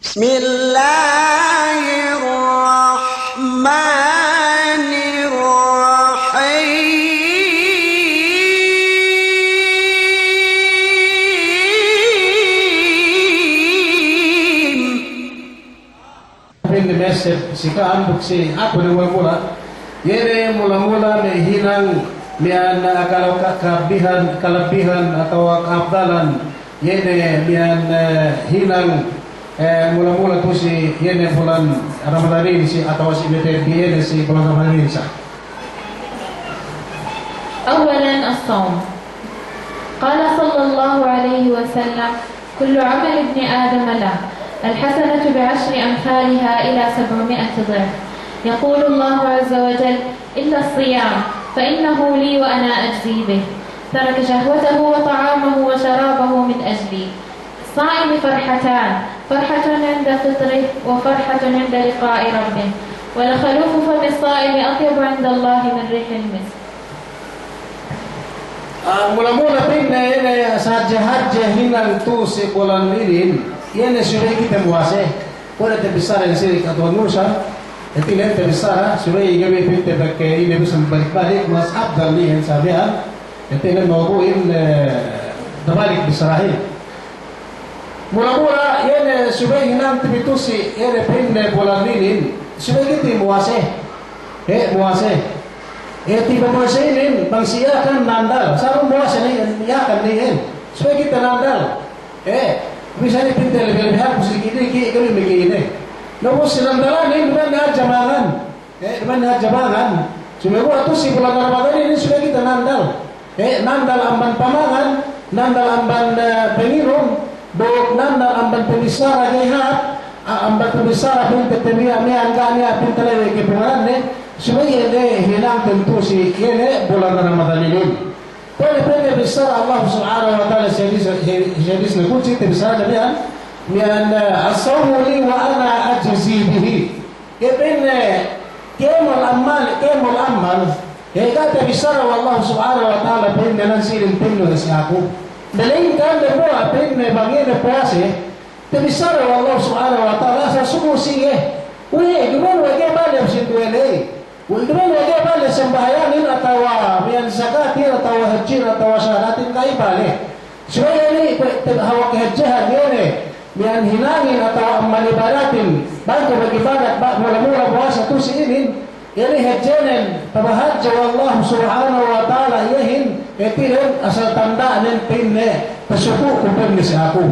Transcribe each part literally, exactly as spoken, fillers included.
بسم الله الرحمن الرحيم. Pa'in ne message si ka'am duk si aku ne mula-mula. Iye ne mula-mula me' hinang miya'an, ah, kalau ka-, kalabbihan, kalabbihan atawa ka'abdalan. Iye ne miya'an, eh, hinang, eh, mula-mula tu'u si iye ne bulan Ramadanin si atawa si mete iye ne si bulan Ramadanin sa. أولاً الصوم. قال صلى الله عليه وسلم: كل عمل ابن آدم له، الحسنة بعشر أمثالها إلى سبعمائة ضعف. يقول الله عز وجل: إلا الصيام فإنه لي وأنا أجزي به. ترك شهوته وطعامه وشرابه من أجلي. للصائم فرحتان، فرحة عند فطره وفرحة عند لقاء ربه. ولخلوف فم الصائم أطيب عند الله من ريح المسك. Ah, mula-mula pa'in ne, iye ne sahadje-hadje hinang tu'u si bulan inin, iye ne subey kite muwase. Kuwe' ne tabissara si katuwan nusa, hātinen tabissara, subey ga'i me' pa'inte pegge' ine bisa mabalik-balik, mas abdal ne iyan sabihan, hātinen mawdu'in, eh, tabalik bissarahin. Mula-mula, iye ne subey hinang te bi tu'u si, iye ne pa'in ne bulan inin, subey kite muwase. He, muwase. He, tiba' muwase inin, bang si Yakan nandal. Sa' muwase ne, Yakan ne iyan. Subey kite nandal. He, bisa ne pa'inte lebe-lebehan ku si diki'-diki', ga'i me' ine. Na ubus sinandalanin, duma'in ne hadja mangan. Eh, duma'in hadja mangan. Sumeguwa' tu'u si bulan Ramadan inin subey kite nandal. Eh, nandal amban pamangan, nandal amban, eh, panginum, duk nandal amban pamissara ga'i hāp, a-, amban pamissara pa'inte temiya' miya'an ga' niya' pa'inte lewe' ke pangalanne, subey iye ne hinangten tu'u si iye ne bulan Ramadan inin. Kuwe' ne pa'in ne bissara Allah Subhanahu wa Ta'ala si hadis, si hadis ne kudsi, tabissara ne miya'an, miya'an, eh, "As-sawmu li wa ana ajzi bihi." Iye pa'inne, kēmon ammal, kēmon ammal, iye ga' tabissara we' Allah Subhanahu wa Ta'ala pa'inne nan sinin pa'inne si aku. Malaingkan dambuwa' pa'inne bang iye ne puwase, tabissara we' Allah Subhanahu wa Ta'ala asal suku' si iye. We', duma'in we' ga'i bale sinduwe ley. We', duma'in we' ga'i bale sambahayangin atawa miya'an zakatin atawa hadjin atawa shahadatin ga'i bale. Subey iye ne, kuwe' te-, hawal kahadjehan iye ne, miya'an hinangin atawa ammal ibadatin, bang kew mag'ibadat, ba-, mula-mula puwasa tu'u si inin, iye ne hadjenen, pamahadje we' Allah Subhanahu wa Ta'ala iyehin, hātinen asal tanda'nen pa'inne, pasuku'ku pa'inne si aku.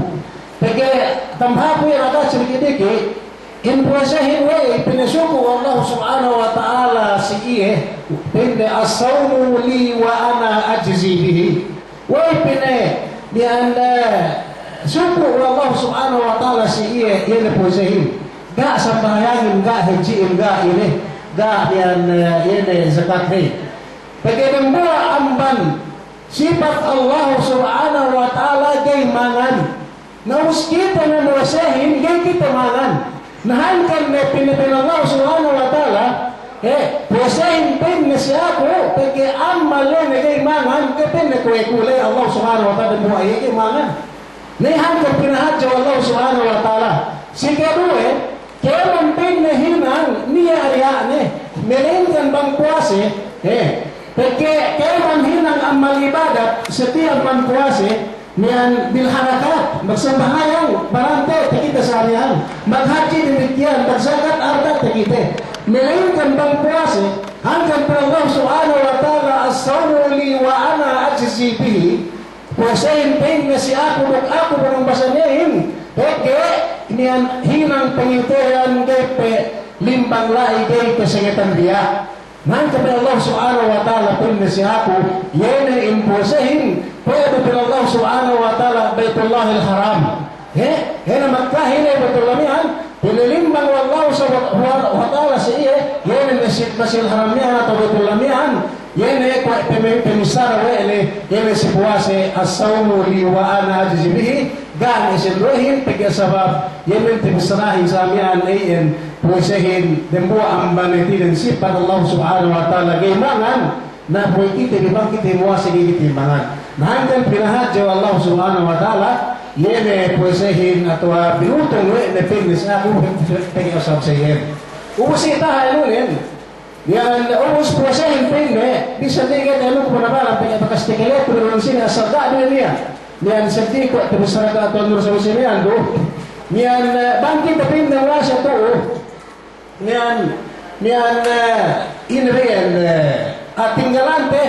Pegge' tambahaku iye laga si diki'-diki', in puwasehin we' pinasuku' we' Allah Subhanahu wa Ta'ala si iye, pa'inne, "As-sawmu li wa ana ajzi bihi." We' pa'inne, miya'an, eh, suku' we' Allah Subhanahu wa Ta'ala si iye, iye ne puwasehin. Ga' sambahayangin, ga' hadji'in, ga' ine, ga' miya'an, eh, iye ne zakat ne. Pegge' dambuwa' amban sipat Allah Subhanahu wa Ta'ala ga'i mangan. Na ubus kite ne muwasehin, ga'i kite mangan. Na hangkan ne pa'inne, pa'in Allah Subhanahu wa Ta'ala, he, puwasehin pa'inne si aku, pegge' ammal ley ne ga'i mangan, ga'i pa'inne kuwe' ku ley Allah Subhanahu wa Ta'ala dambuwa' iye ga'i mangan. Na hangkan pinahadje we' Allah Subhanahu wa Ta'ala. Si kaduwe, kēmon pa'inne hinang niya' riya'ne, malaingkan bang puwase, he, pegge' kēmon hinang ammal ibadat, setiap bang puwase, miya'an bil harakat, magsambahayang, barante' takite sarihan, maghadji damikkiyan, magzakat, arta' takite. Malaingkan bang puwase, hangkan pa'in Allah Subhanahu wa Ta'ala, "As-sawmu li wa ana ajzi bihi." Puwasehin pa'inne si aku duk aku panumbasannyahin, pegge' miya'an hinang pangitehan ga'i pe limbang la'i ga'i pe sangetan riya'. Hangkan pa'in Allah Subhanahu wa Ta'ala pa'inne si aku, iye ne in puwasehin, kuwe' du pa'in Allah Subhanahu wa Ta'ala Baitullahil Haram. He, he ne Makkahin, he Baitullah miya'an, pinalimbang we' Allah Subhanahu wa Ta'ala si iye, iye ne Masjid, Masjidil Haram miya'an atawa Baitullah miya'an, iye ne kuwe' pami-, pamissara we' ne, iye ne si puwase, "As-sawmu li wa ana ajzi bihi," ga' ne sinduwehin, pegge' sabab, iye ne pamissarahin sa miya'an iyan, puwasehin, dambuwa' amban hātinen sipat Allah Subhanahu wa Ta'ala ga'i mangan, na kuwe' kite bi bang kite muwase ga'i kite mangan. Na hangkan pinahadje we' Allah Subhanahu wa Ta'ala, Iye ne puwasehin atawa binutung we' ne pa'inne sa' aku pegge' asal seyen. Ubus itaha' inunin. Miya'an ubus puwasehin pa'inne, bisan ne ga'i anu ku panabalan pegge' bakas tekeletu dun sine asal ga' du niya'. Miya'an seddi kuwe' te bissara ka tuwan nur sa' miya'an du. Miya'an, eh, bang kite pa'inne muwase tu'u. Miya'an, miya'an, eh, ine be iyan, eh, ah, tinggalante,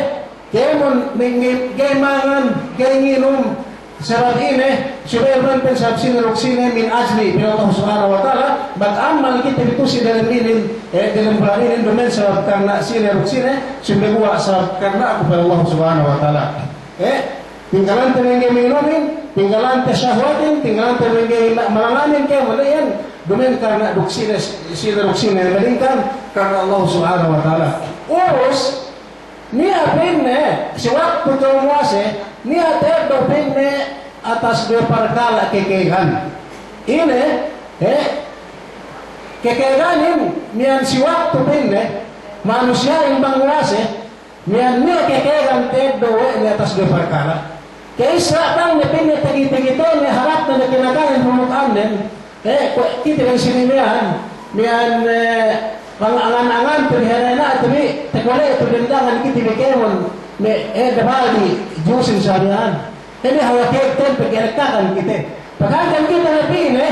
kēmon me' ga'i mangan, ga'i nginum, sabab ine, subey man pa'in sabab sine duk sine min ajli, pa'in Allah Subhanahu wa Ta'ala, mag'amal kite bi tu'u si dalem inin, eh, dalem bulan inin, duma'in sabab karna' sine duk sine, subey guwa' sabab karna' aku, pa'in Allah Subhanahu wa Ta'ala. Eh, tinggalante mangga'i manginumin, tinggalante sahwatin, tinggalante mangga'i ma-, manganganin kēmon iyan, duma'in karna' duk sine, sine duk sine, malingkan karna' Allah Subhanahu wa Ta'ala. Ubus, niya' pa'inne, si waktu kew muwase, niya' te'ed du pa'inne atas duwe parkala' kekēgan. Ine, eh, kekēganin, miya'an si waktu pa'inne, manusiya'in bang muwase, miya'an niya' kekēgan te'ed du we' ne atas duwe parkala'. Ka'issa bang ne pa'inne tegi-tegi te ne harapne ne kinakanin pamuka'annen, eh, kuwe' kite bi sine miya'an, miya'an, eh, bang angan-angante bi, hena-hena'te bi, takole' tu dendangan kite bi kēmon, me', eh, dabal di jusin sa miya'an. Ine hawal kēg ten pegge' nakakan kite. Pagangkan kite ne pa'inne,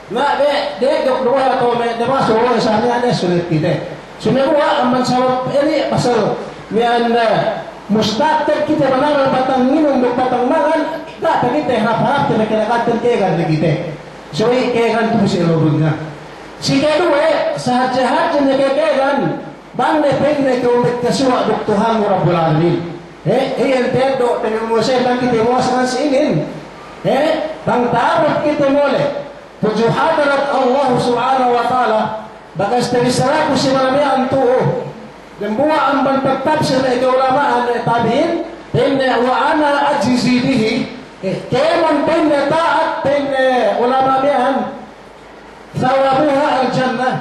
Na, de', de' duk duwe atawa me' de' masu we' sa miya'an ne sulit kite. Sumeguwa' amban sabab ine pasal miya'an, eh, musta'teg kite manamal batang nginum duk batang mangan, ga' pe kite harap-harap te me' kinakaten kēgan te kite. Subey kēgan tu'u si ellew dunya. Si keduwe, sahadje-hadje ne kekēgan, bang ne pa'inne kew magkasuwa' duk Tuhannu Rabbul Alamin. He, iyan te'ed du, te me' muwase bang kite muwase si inin. He, bang ta'abut kite mole' tudju hadarat Allah Subhanahu wa Ta'ala, bakas tabissaraku si miya'an tu'u. Dambuwa' amban pagtapsir me' ka'ulama'an me' tabi'in, pa'inne, "Wa ana ajzi bihi." Eh, kēmon pa'inne ta'at, pa'inne ulama' miya'an, "thawabuha al-jannah."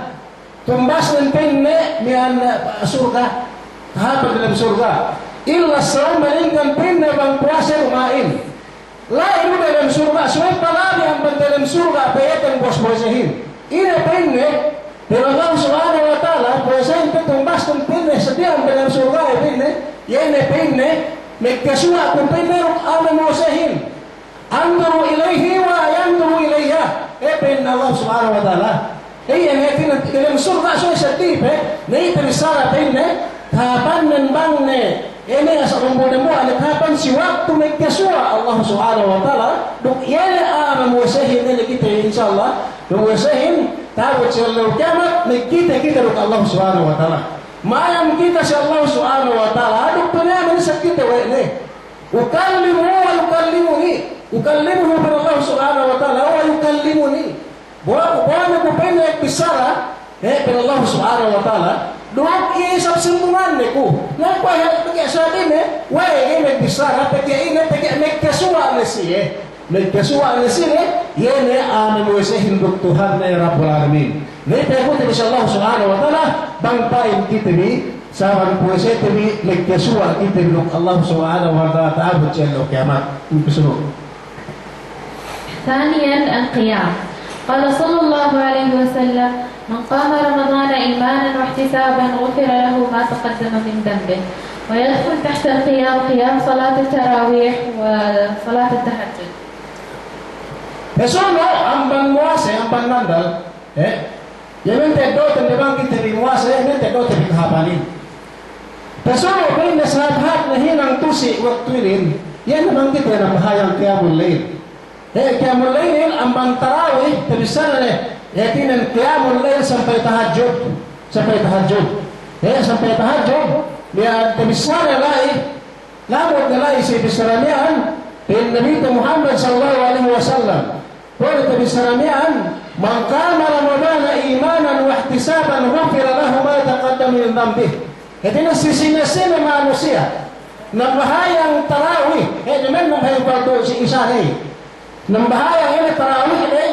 Tumbasnen pa'inne miya'an, eh, surga'. Kahāpan dalem surga'. Illa as-sawm, malingkan pa'inne bang puwase duma'in. La'i du dalem surga', subey palabi amban dalem surga' pa'inte puwas-puwasehin. Ine pa'inne, pa'in Allah Subhanahu wa Ta'ala, puwasehin pe tumbasnen pa'inne, seddili amban dalem surga', eh, pa'inne, iye ne pa'inne, magkasuwa' ku pa'inne duk a'a mamuwasehin. Anzuru ilayhi wa yanzuru ilayya. Eh, pa'in Allah Subhanahu wa Ta'ala. Eh, iye ne pa'inne, dalem surga' subey seddili pe, ne tabissara pa'inne, kahāpannen bang ne, ine asal umbul dambuwa' ne kahāpan si waktu magkasuwa' Allah Subhanahu wa Ta'ala, duk iye ne a'a mamuwasehin ne kite, insya Allah, mamuwasehin, ta'abut si ellew kiyamat, magkite kite duk Allah Subhanahu wa Ta'ala. Mayam kite si Allah Subhanahu wa Ta'ala, duk pa'inne me' sakite we' ne. Ukallimuhu wa yukallimuni. Ukallimuhu, pa'in Allah Subhanahu wa Ta'ala, wa yukallimuni. Buwa', buwa' ne ku pa'inne bissara, eh, pa'in Allah Subhanahu wa Ta'ala, duk isab sambunganne ku. Na kuwe' he, pegge' sabab ine, we' iye magbissara, pegge' ine, pegge' magkasuwa' ne siye. Magkasuwa' ne siye, iye ne a'a mamuwasehin duk Tuhanne Rabbul Alamin. Ne pe ku te bi si Allah Subhanahu wa Ta'ala, bang pa'in kite bi, Sabab puwasete bi magkasuwa' kite bi duk Allah Subhanahu wa Ta'ala ta'abut si ellew kiyamat. Ine pe sunu'? ثانيا، القيام. قال صلى الله عليه وسلم: من قام رمضان إيمانا واحتسابا غفر له ما تقدم من ذنبه. ويدخل تحت القيام قيام صلاة التراويح وصلاة التهجد. Pe sunu' amban muwase, amban nandal, eh? Iye ne te'ed du te bi bang kite bi muwase, iye ne te'ed du te bi kahāpanin. Pasunu' pa'inne sahāp-hāp ne hinang tu'u si waktu inin, iye ne bang kite nambahayang qiyamul layl. Eh, qiyamul layl inin amban tarawih, tabissara ne, hātinen qiyamul layl sampay tahajjud, sampay tahajjud. Eh, sampay tahajjud, iye tabissara ne la'i, lamud ne la'i si bissara miya'an, pa'in Nabite Muhammad sallallahu alaihi wasallam. Kuwe' ne tabissara miya'an, من قام رمضان إيمانا واحتسابا غفر له ما تقدم من ذنبه. Hātinen si sine-sine manusiya' nambahayang tarawih, eh, duma'in nambahayang pardu si Isa ley. Nambahayang ine tarawih ley,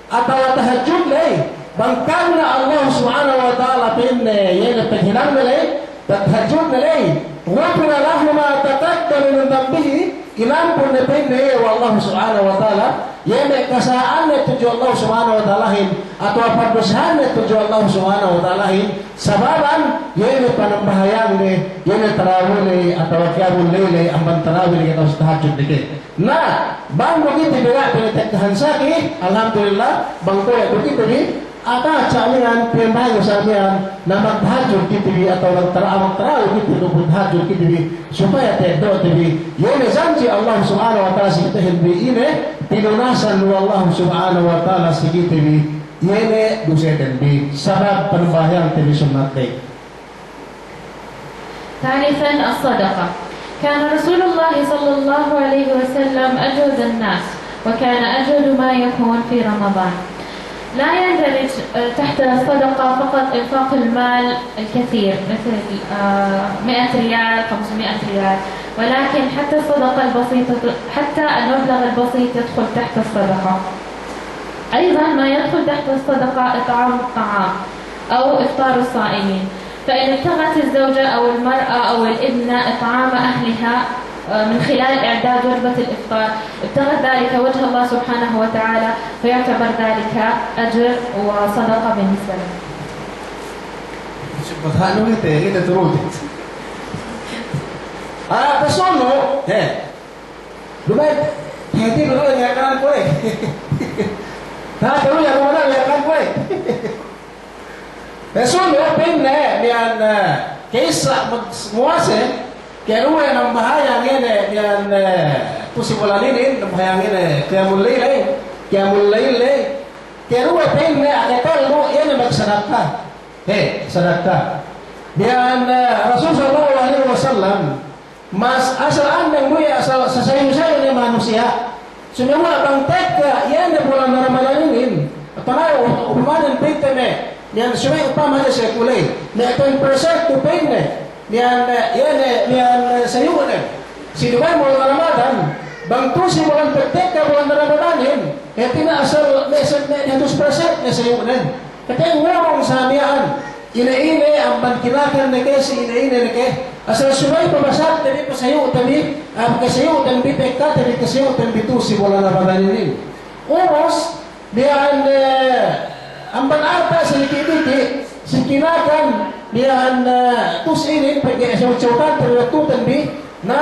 atawa tahajjud ley, bang karna' Allah Subhanahu wa Ta'ala pa'inne, iye ne paghinangne ley, tahajjudne ley, غفر له ما تقدم من ذنبه, inampun ne pa'inne iye we' Allahu Subhanahu wa Ta'ala, iye me' kasā'anne tudju Allahu Subhanahu wa Ta'alahin, atawa pardusehanne tudju Allahu Subhanahu wa Ta'alahin, sababan iye me' panambahayangne, iye me' tarawine, atawa qiyamul layle, amban tarawine ke atawa tahajjud ne ke. Na, bang du kite bi ga' pinatekkahan saki, alhamdulillah, bang kuwe' du kite bi, atawa sa' miya'an, piyambahayang sa' miya'an, na magtahajjud kite bi, atawa magtara-, magtarawi kite bi, magtahajjud kite bi, supaya ta'eddo'te bi iye ne janji' Allah Subhanahu wa Ta'ala si kitehin bi ine, tinunasan we' Allah Subhanahu wa Ta'ala si kite bi iye ne duseten bi, sabab panambahayangte bi sunnat ley. ثالثا، الصدقة. كان رسول الله صلى الله عليه وسلم أجود الناس، وكان أجود ما يكون في رمضان. لا يندرج، آه، تحت الصدقة فقط إنفاق المال الكثير، مثل، آه، مائة ريال، خمسمائة ريال، ولكن حتى الصدقة البسيطة، حتى المبلغ البسيط يدخل تحت الصدقة. أيضا ما يدخل تحت الصدقة إطعام الطعام أو إفطار الصائمين. فإن ابتغت الزوجة أو المرأة أو الابنة إطعام أهلها، آه، من خلال إعداد وجبة الإفطار، ابتغت ذلك وجه الله سبحانه وتعالى، فيعتبر ذلك أجر وصدقة بالنسبة لها. Subhanallah, ite, ite turun. Ah, pasunu, he. Duma'in, he, ite, turun, ya kan, kuwe'. Ta, turun, ya kan, kuwe'. Pasunu, pa'inne, miya'an, eh, ka'issa mag-, muwase, karuwe nambahayang ine, miya'an, eh, tu'u si bulan inin, nambahayang ine, qiyamul layl, eh, qiyamul layl, eh. Karuwe pa'inne, akatellu, iye ne magsadaka. He, sadaka. Miya'an, eh, Rasul sallallahu alaihi wasallam, Mas asal andang duwe asal sasayu-sayu ne manusiya'. Sumeguwa' bang tekka iye ne bulan Ramadan inin, panaw upamanen pa'inte me', miya'an sumeguwa' upama ne si kuwe' ley, me' ten percent tu pa'inne, miya'an, iye ne, miya'an sayu'nen. Si duwe bulan Ramadan, bang tu'u si bulan pagtekka bulan Ramadanin, hātinen asal me' sen-, me' hatus percent ne sayu'nen. Kite ngurung sa miya'an, ine-ine amban kinakan ne ke, si ine-ine ne ke, asal subey pabasagte bi, pasayu'te bi, ah, kasayu'ten bi, pekkate bi, kasayu'ten bi tu'u si bulan Ramadan inin. Ubus, miya'an, eh, amban arta' si diki'-diki', si kinakan, miya'an, eh, tu'u si inin, pegge' sewut-sewutante bi, wettuten bi, Na,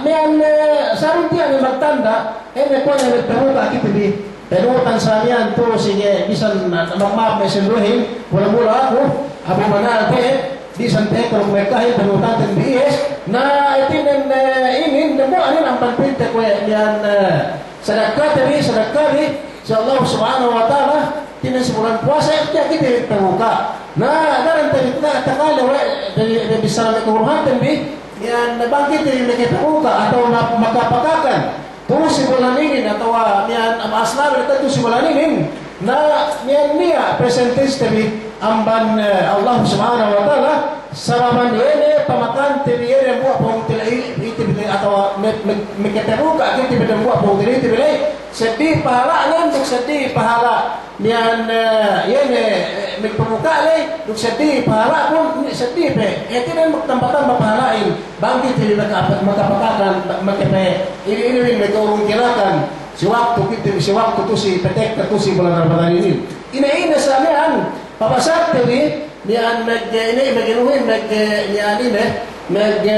miya'an, eh, sarun tiya' ne magtanda', eh, ne kuwe' ne magpabuka' kite bi. Panuhutan sa miya'an tu'u, sige, bisan, ah, magma'ap me' sinduwehin, mula-mula aku, Abu Manal te, bisan te, ka'u mekkahin, panuhutanten bi iye. Na, hātinen, eh, inin, dambuwa' inin amban pa'inte kuwe' miya'an, eh, sadakate bi, sadaka bi, si Allah Subhanahu wa Ta'ala, hātinen si bulan puwasa, tiya' kite pabuka'. Na, daran te bi, na, takale we', te bi, te bi bissara me' kaguruhanten bi, Miya'an bang kite bi makapabuka' atawa ma-, makapakakan tu'u si bulan inin atawa miya'an am asnabi tu'u si bulan inin, na miya'an niya' percentage te bi amban, eh, Allah Subhanahu wa Ta'ala, sababan iye ne pamakante bi iye ne dambuwa' pungtina'i, ite bi atawa me-, me-, makapabuka' kite bi dambuwa' pungtina'i ite bi ley, seddili pahala'nen, duk seddili pahala' Miya'an, eh, iye ne, eh, magpabuka' ley, duk seddili pahala'kun, seddili pe. Hātinen magtamba-tamba pahala'in, bang kite bi maka-, makapakakan, makape, ine-ine bi makaurung kinakan, si waktu kite, si waktu tu'u si patekka tu'u si bulan Ramadan inin. Ine-ine sa miya'an, pabasagte bi, miya'an mag-, ine, mag-inuhin, mag-, miya'an ine, mag-,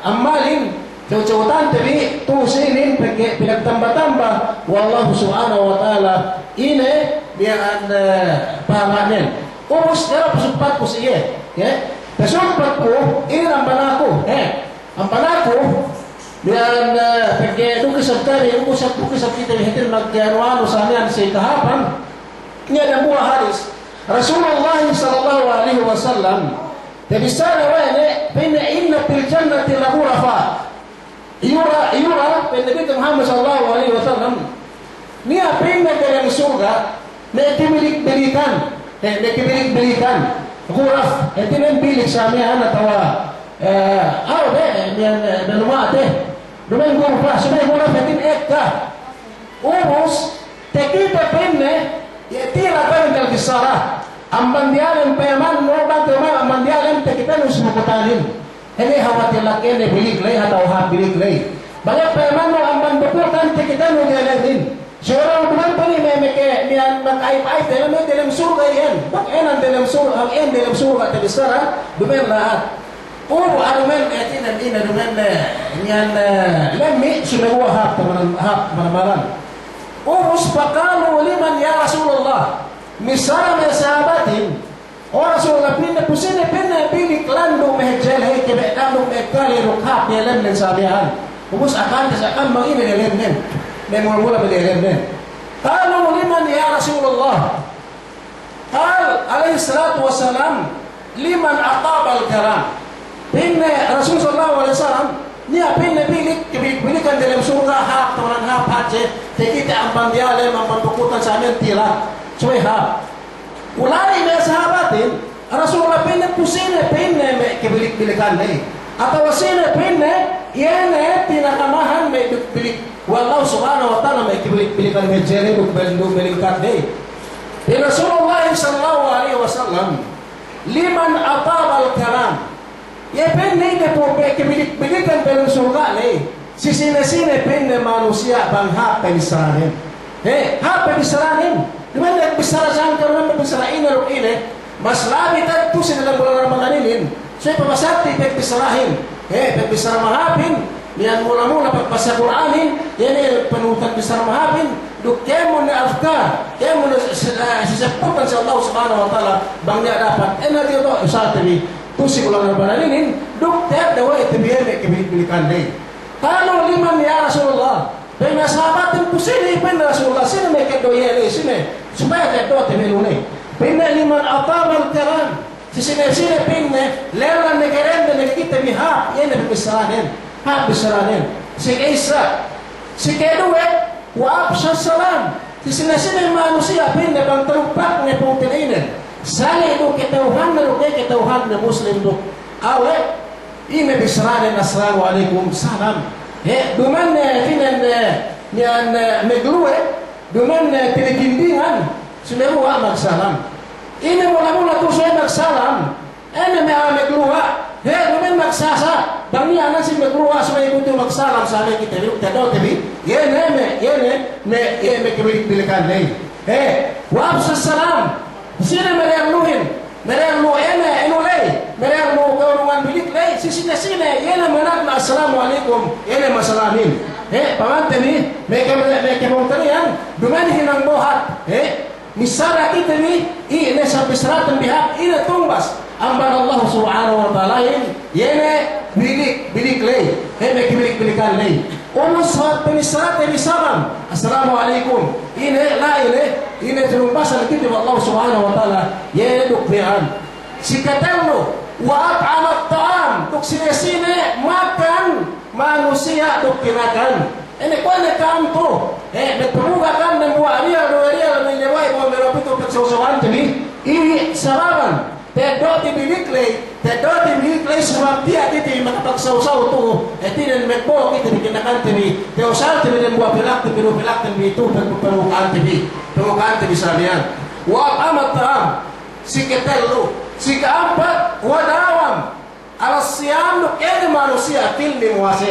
ammalin, Sewut-sewutante bi tu'u si inin pegge' pinagtamba-tamba we' Allahu Subhanahu wa Ta'ala ine miya'an, eh, pahala'nen. Ubus, dara pasugpatku si iye, ya. Pasugpatku, inin amban aku, eh. Amban aku, miya'an, eh, pegge' duk isab kami, ubus, duk isab kite bi hātinen mag-, anu-anu sa miya'an si kahāpan, niya' dambuwa' hadis. Rasulullah sallallahu alaihi wasallam, Tabissāne we' ne, pa'inne, "Inna fil jannati la ghurafa." Iyura, iyura, pa'inne Nabi Muhammad sallallahu alaihi wasallam, niya' pa'inne dalem surga', me' kabilik-bilikan, eh, me' kabilik-bilikan, ghuraf, hātinen bilik sa miya'an atawa, eh, aw be, miya'an, eh, me' luma'te, duma'in ghurfa, subey ghuraf hātinen ekka. Ubus, takite pa'inne, iye tila pa'in kal bissara. Amban diyalem payamannu, bang payamannu amban diyalem takitenu si mukutanin. Ine hawal tilak ine bilik ley, atawa hāp bilik ley. Bang iye pe manu amban bukutan, takitenu diyalem inin. Sura bulan pani me' meke miyan maka'ayip-ayip diyalem, diyalem surga' iyan. Bang iyan diyalem surga', iyan diyalem surga' tabissara, duma'in la'at. Ubu adumen, eh, ine, ine, dumen, eh, niyan, eh, lemmi', sumeguwa' hāp, taman, hāp, taman malam. Ubus, faqalu liman ya Rasulullah. Missāra me' sahabatin, "O Rasulullah," pa'inne, "pu sine," pa'inne, "bilik landu' me' hadje ley, kebe' landu' me' kale duk hāp diyalemnen sabihan?" Ubus, akante sa' kambang ine diyalemnen. Ne mula-mula me' diyalemnen. Qalu liman ya Rasulullah. Qal, alayhis salatu wassalam, "Liman atabal kalam." Pa'inne Rasul sallallahu alayhi wasallam, niya' pa'inne bilik, kabilik-bilikan diyalem surga', hāp, taman hāp hadje, takite amban diyalem, amban bukutan sa' miya'an tila, subey hāp. Ulali' me' sahabatin, "Rasulullah," pa'inne, "pu sine," pa'inne, "me' kabilik-bilikan ley? Atawa sine," pa'inne, "iye ne tinakamahan me' bilik-bilik we' Allah Subhanahu wa Ta'ala, me' kabilik-bilikan me' hadje ley duk bel-, duk balik hadje ley?" Pa'in Rasulullah sallallahu alayhi wasallam, "Liman atabal kalam." Iye pa'inne ine pu me' kabilik-bilikan diyalem surga' ley, si sine-sine pa'inne manusiya' bang hāp pabissaranen. He, hāp pabissaranen. Duma'in bissara sangkar, duma'in bissara ine duk ine. Mas labi te'ed tu'u si dalem bulan Ramadan inin, subey pabasagte pagbissarahin. He, pagbissara mahāpin, niyan mula-mula pagbasa Kur'anin, iye ne panuhutan bissara mahāpin, duk kēmon ne adkar, kēmon ne si-, si-, eh, sisebbutan si Allah Subhanahu wa Ta'ala, bang niya' dapat, eh, na tiyo' to, usahate bi, tu'u si bulan Ramadan inin, duk te'ed da'a we' te bi iye me' kabilik-bilikan ley. Qalu liman ya Rasulullah, pa'in me' sahabatin, "Pu sine," pa'in Rasulullah, "sine me' keddo' iye ley, sine, supaya keddo' te bi iye ley?" Pa'inne, "Liman atabal kalam." Si sine-sine pa'inne, lella ne kerende ne kite bi hāp, iye ne pabissaranen, hāp bissaranen. Si ke'issa, si keduwe, wa afshas salam. Si sine-sine manusiya' pa'inne bang talupakne pungtina'inen, sali' du kata'uhanne du, ga'i kata'uhanne Muslim du, awe' ine bissaranen, "Assalamu alaykum," salam. He, duma'in ne, pa'inne, niyan, eh, magluwe, duma'in ne tinigindingan, sumeguwa' magsalam. Ine mula-mula tu'u subey magsalam, ine me' a'a magluwa', he, duma'in magsasa', bang niya' ne si magluwa' subey kutu magsalam, sabi kite bi, ta'eddo'te bi, iye ne me', iye ne me', iye me' kabilik-bilikan ley. He, wa afshas salam, sine me' dehelluhin, me' dehellu ine, inu ley, me' dehellu ka'urungan bilik ley, si sine-sine, iye ne managna' assalamu alaykum, iye ne masalamin. He, pamante bi, me' ke-, me' kepungtina'ihan, duma'in hinang bohat, he, missāra kite bi, iye ne sabab bissaraten bi hāp, ine tumbas amban Allah Subhanahu wa Ta'alahin, iye ne bilik, bilik ley, he, me' kabilik-bilikan ley. Ubus sabab bissarate bi salam, "Assalamu alaykum." Ine, la'i ne, ine tinumbasan kite bi Allah Subhanahu wa Ta'ala, iye ne duk miya'an. Si katellu, wa at'amat ta'am, duk sine-sine makan manusiya' duk kinakan. Ine kuwe' ne ka'am tu'u, he, me' pamuga ka'am dambuwa' riyal, duwe riyal, me' leway, me' leway pitu pagsaw-sawante bi, iye sababan ta'eddo'te bi bilik ley, ta'eddo'te bi bilik ley sabab tiya' kite bi makapagsaw-saw tu'u, hātinen magbo'o kite bi kinakante bi, ta'usalte bi dambuwa' pelakte bi, duwe pelakte bi, tu'u pag-, pagpamuga'ante bi, pamuga'ante bi sa miya'an. Wa at'amat ta'am, si katellu, si ka'ampat, wa dawam alas siyam, duk ine manusiya' pilmi muwase.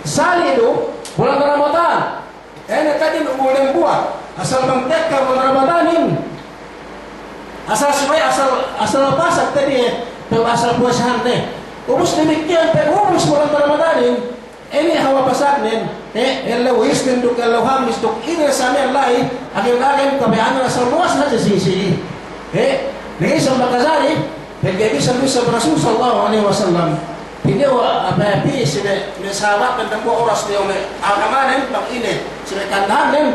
Sali' du bulan Ramadan. Ine, te'ed in umul dambuwa'. Asal bang tekka bulan Ramadanin, asal subey, asal, asal pasag te'ed iye, pe asal puwasahan ne. Ubus damikkiyan pe ubus bulan Ramadanin, ine hawal pasagnen, he, ellew Isnin duk ellew Hamis duk ine sa miya'an la'i, agen-agen kabaya'an asal muwasa hadja sigi-sigi. He, ne isab makajari, pegge' bisan du isab Rasul sallallahu alayhi wasallam, pa'inne, a'a, pī si me', me' sahabatnen dambuwa' oras niya' me' agamanen, bang ine si me' ka'andahannen.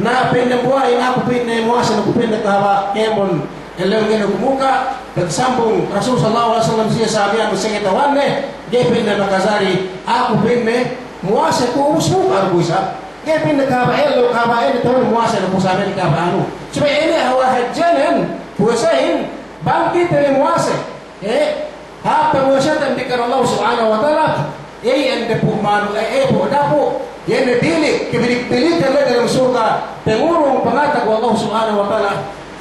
Na pa'in dambuwa'in, aku pa'inne muwase, aku pa'inne kahaba' kēmon ellew ngene ku muka', pagsambung Rasul sallallahu alayhi wasallam si iye sahabiyan, masi kata'uhanne, ga'i pa'inne makajari aku pa'inne muwase ku ubus muka' du isab. Ga'i pa'inne kahaba' ellew, kahaba' ine tahun muwase du ku sahabiyan, kahaba' anu. Subey ine hawal hadjenen puwasehin, bang kite bi muwase, he, hāp pamuwasaten bi karna Allah Subhanahu wa Ta'ala, iye ende pu' manu, eh, eh, pu' dapu', iye ne bilik, kabilik-bilikan ley dalem surga', pangurung pangatag we' Allah Subhanahu wa Ta'ala,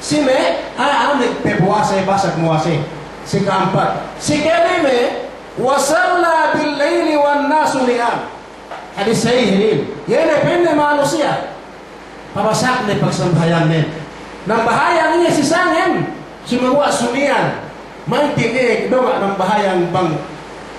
si me' a'a magpapuwase, pasag muwase. Si ka'ampat. Si kalime, wa salla bil layli wan nasu niyam. Hadis sahih inin. Iye ne pa'inne manusiya' pabasakne pagsambahayangne. Nambahayang iye si sangem, sumeguwa' sumiyan. Manti' ne donga' nambahayang bang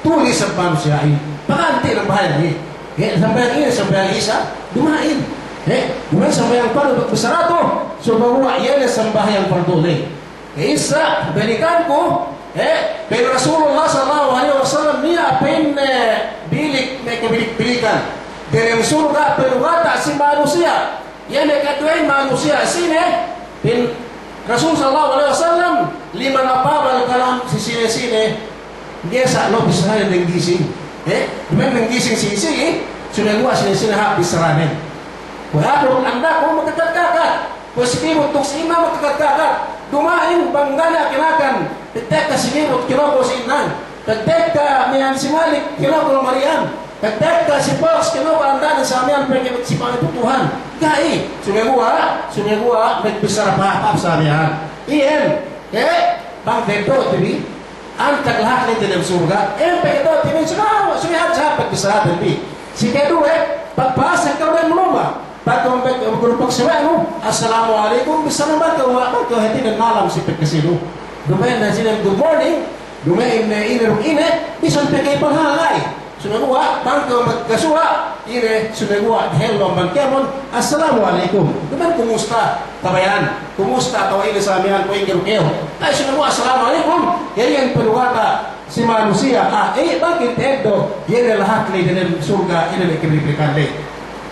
tuli isab manusiya'in. Paganti' nambahayang iye. He, sambahayang iye, sambahayang Isa, duma'in. He, duma'in sambahayang pa'in bissara tu, sumeguwa' iye ne sambahayang pardu ley. Isa, balikanku, eh, pa'in Rasulullah sallallahu alaihi wasallam, niya' pa'inne bilik, me' kabilik-bilikan delem surga' pelugata' si manusiya'. Iye ne kaduwehin manusiya' sine, pa'in Rasul sallallahu alaihi wasallam, liman ataba al-kalam, si sine-sine, ga'i sa' lo bissaranen gising. Eh, duma'in gising si isi, eh, sumeguwa' sine-sine hāp bissaranen. Kuwe' aku, andaku, magkakat-kakat. Kuwe' si Kibut duk si Inang magkakat-kakat. Duma'in bang ga' niya' kinakan, pagtekka si Kibut kinoko si Inang. Pagtekka miya'an si Malik kinoko Marian. Pagtekka si Poks kinoko andanen sa miya'an pegge' si pangitutuhan. Ga'i, sumeguwa', sumeguwa' magbissara pahāp-hāp sa miya'an. Iyan, eh, bang teddo'te bi, antag lahat ne delem surga', eh, pegge' teddo'te bi, sumeguwa', sumeguwa' hadja pagbissaraten bi. Si kaduwe, pagpasek kew dem luma'. Pagkew, pagkew, pagkew, pagsume'nu, "Assalamu alaikum," bissānu bang kew, bang kew hātinen malam si pagkasinu. Duma'in ne sine, "Good morning," duma'in ne ine duk ine, bisan pe ga'i panghalay. Sumeguwa', bang kew magkasuwa', ine, sumeguwa', hello, bang kēmon, "Assalamu alaikum." Duma'in, "Kumusta?" Tabayan, "Kumusta?" Atawa ine sa miya'an, "Kuwe' ingge du kew?" Ay, sumeguwa', "Assalamu alaikum." Iye iyan pelugata' si manusiya', ah, eh, bang kite eddo', iye ne lahat ley delem surga', iye ne me' kabilik-bilikan ley.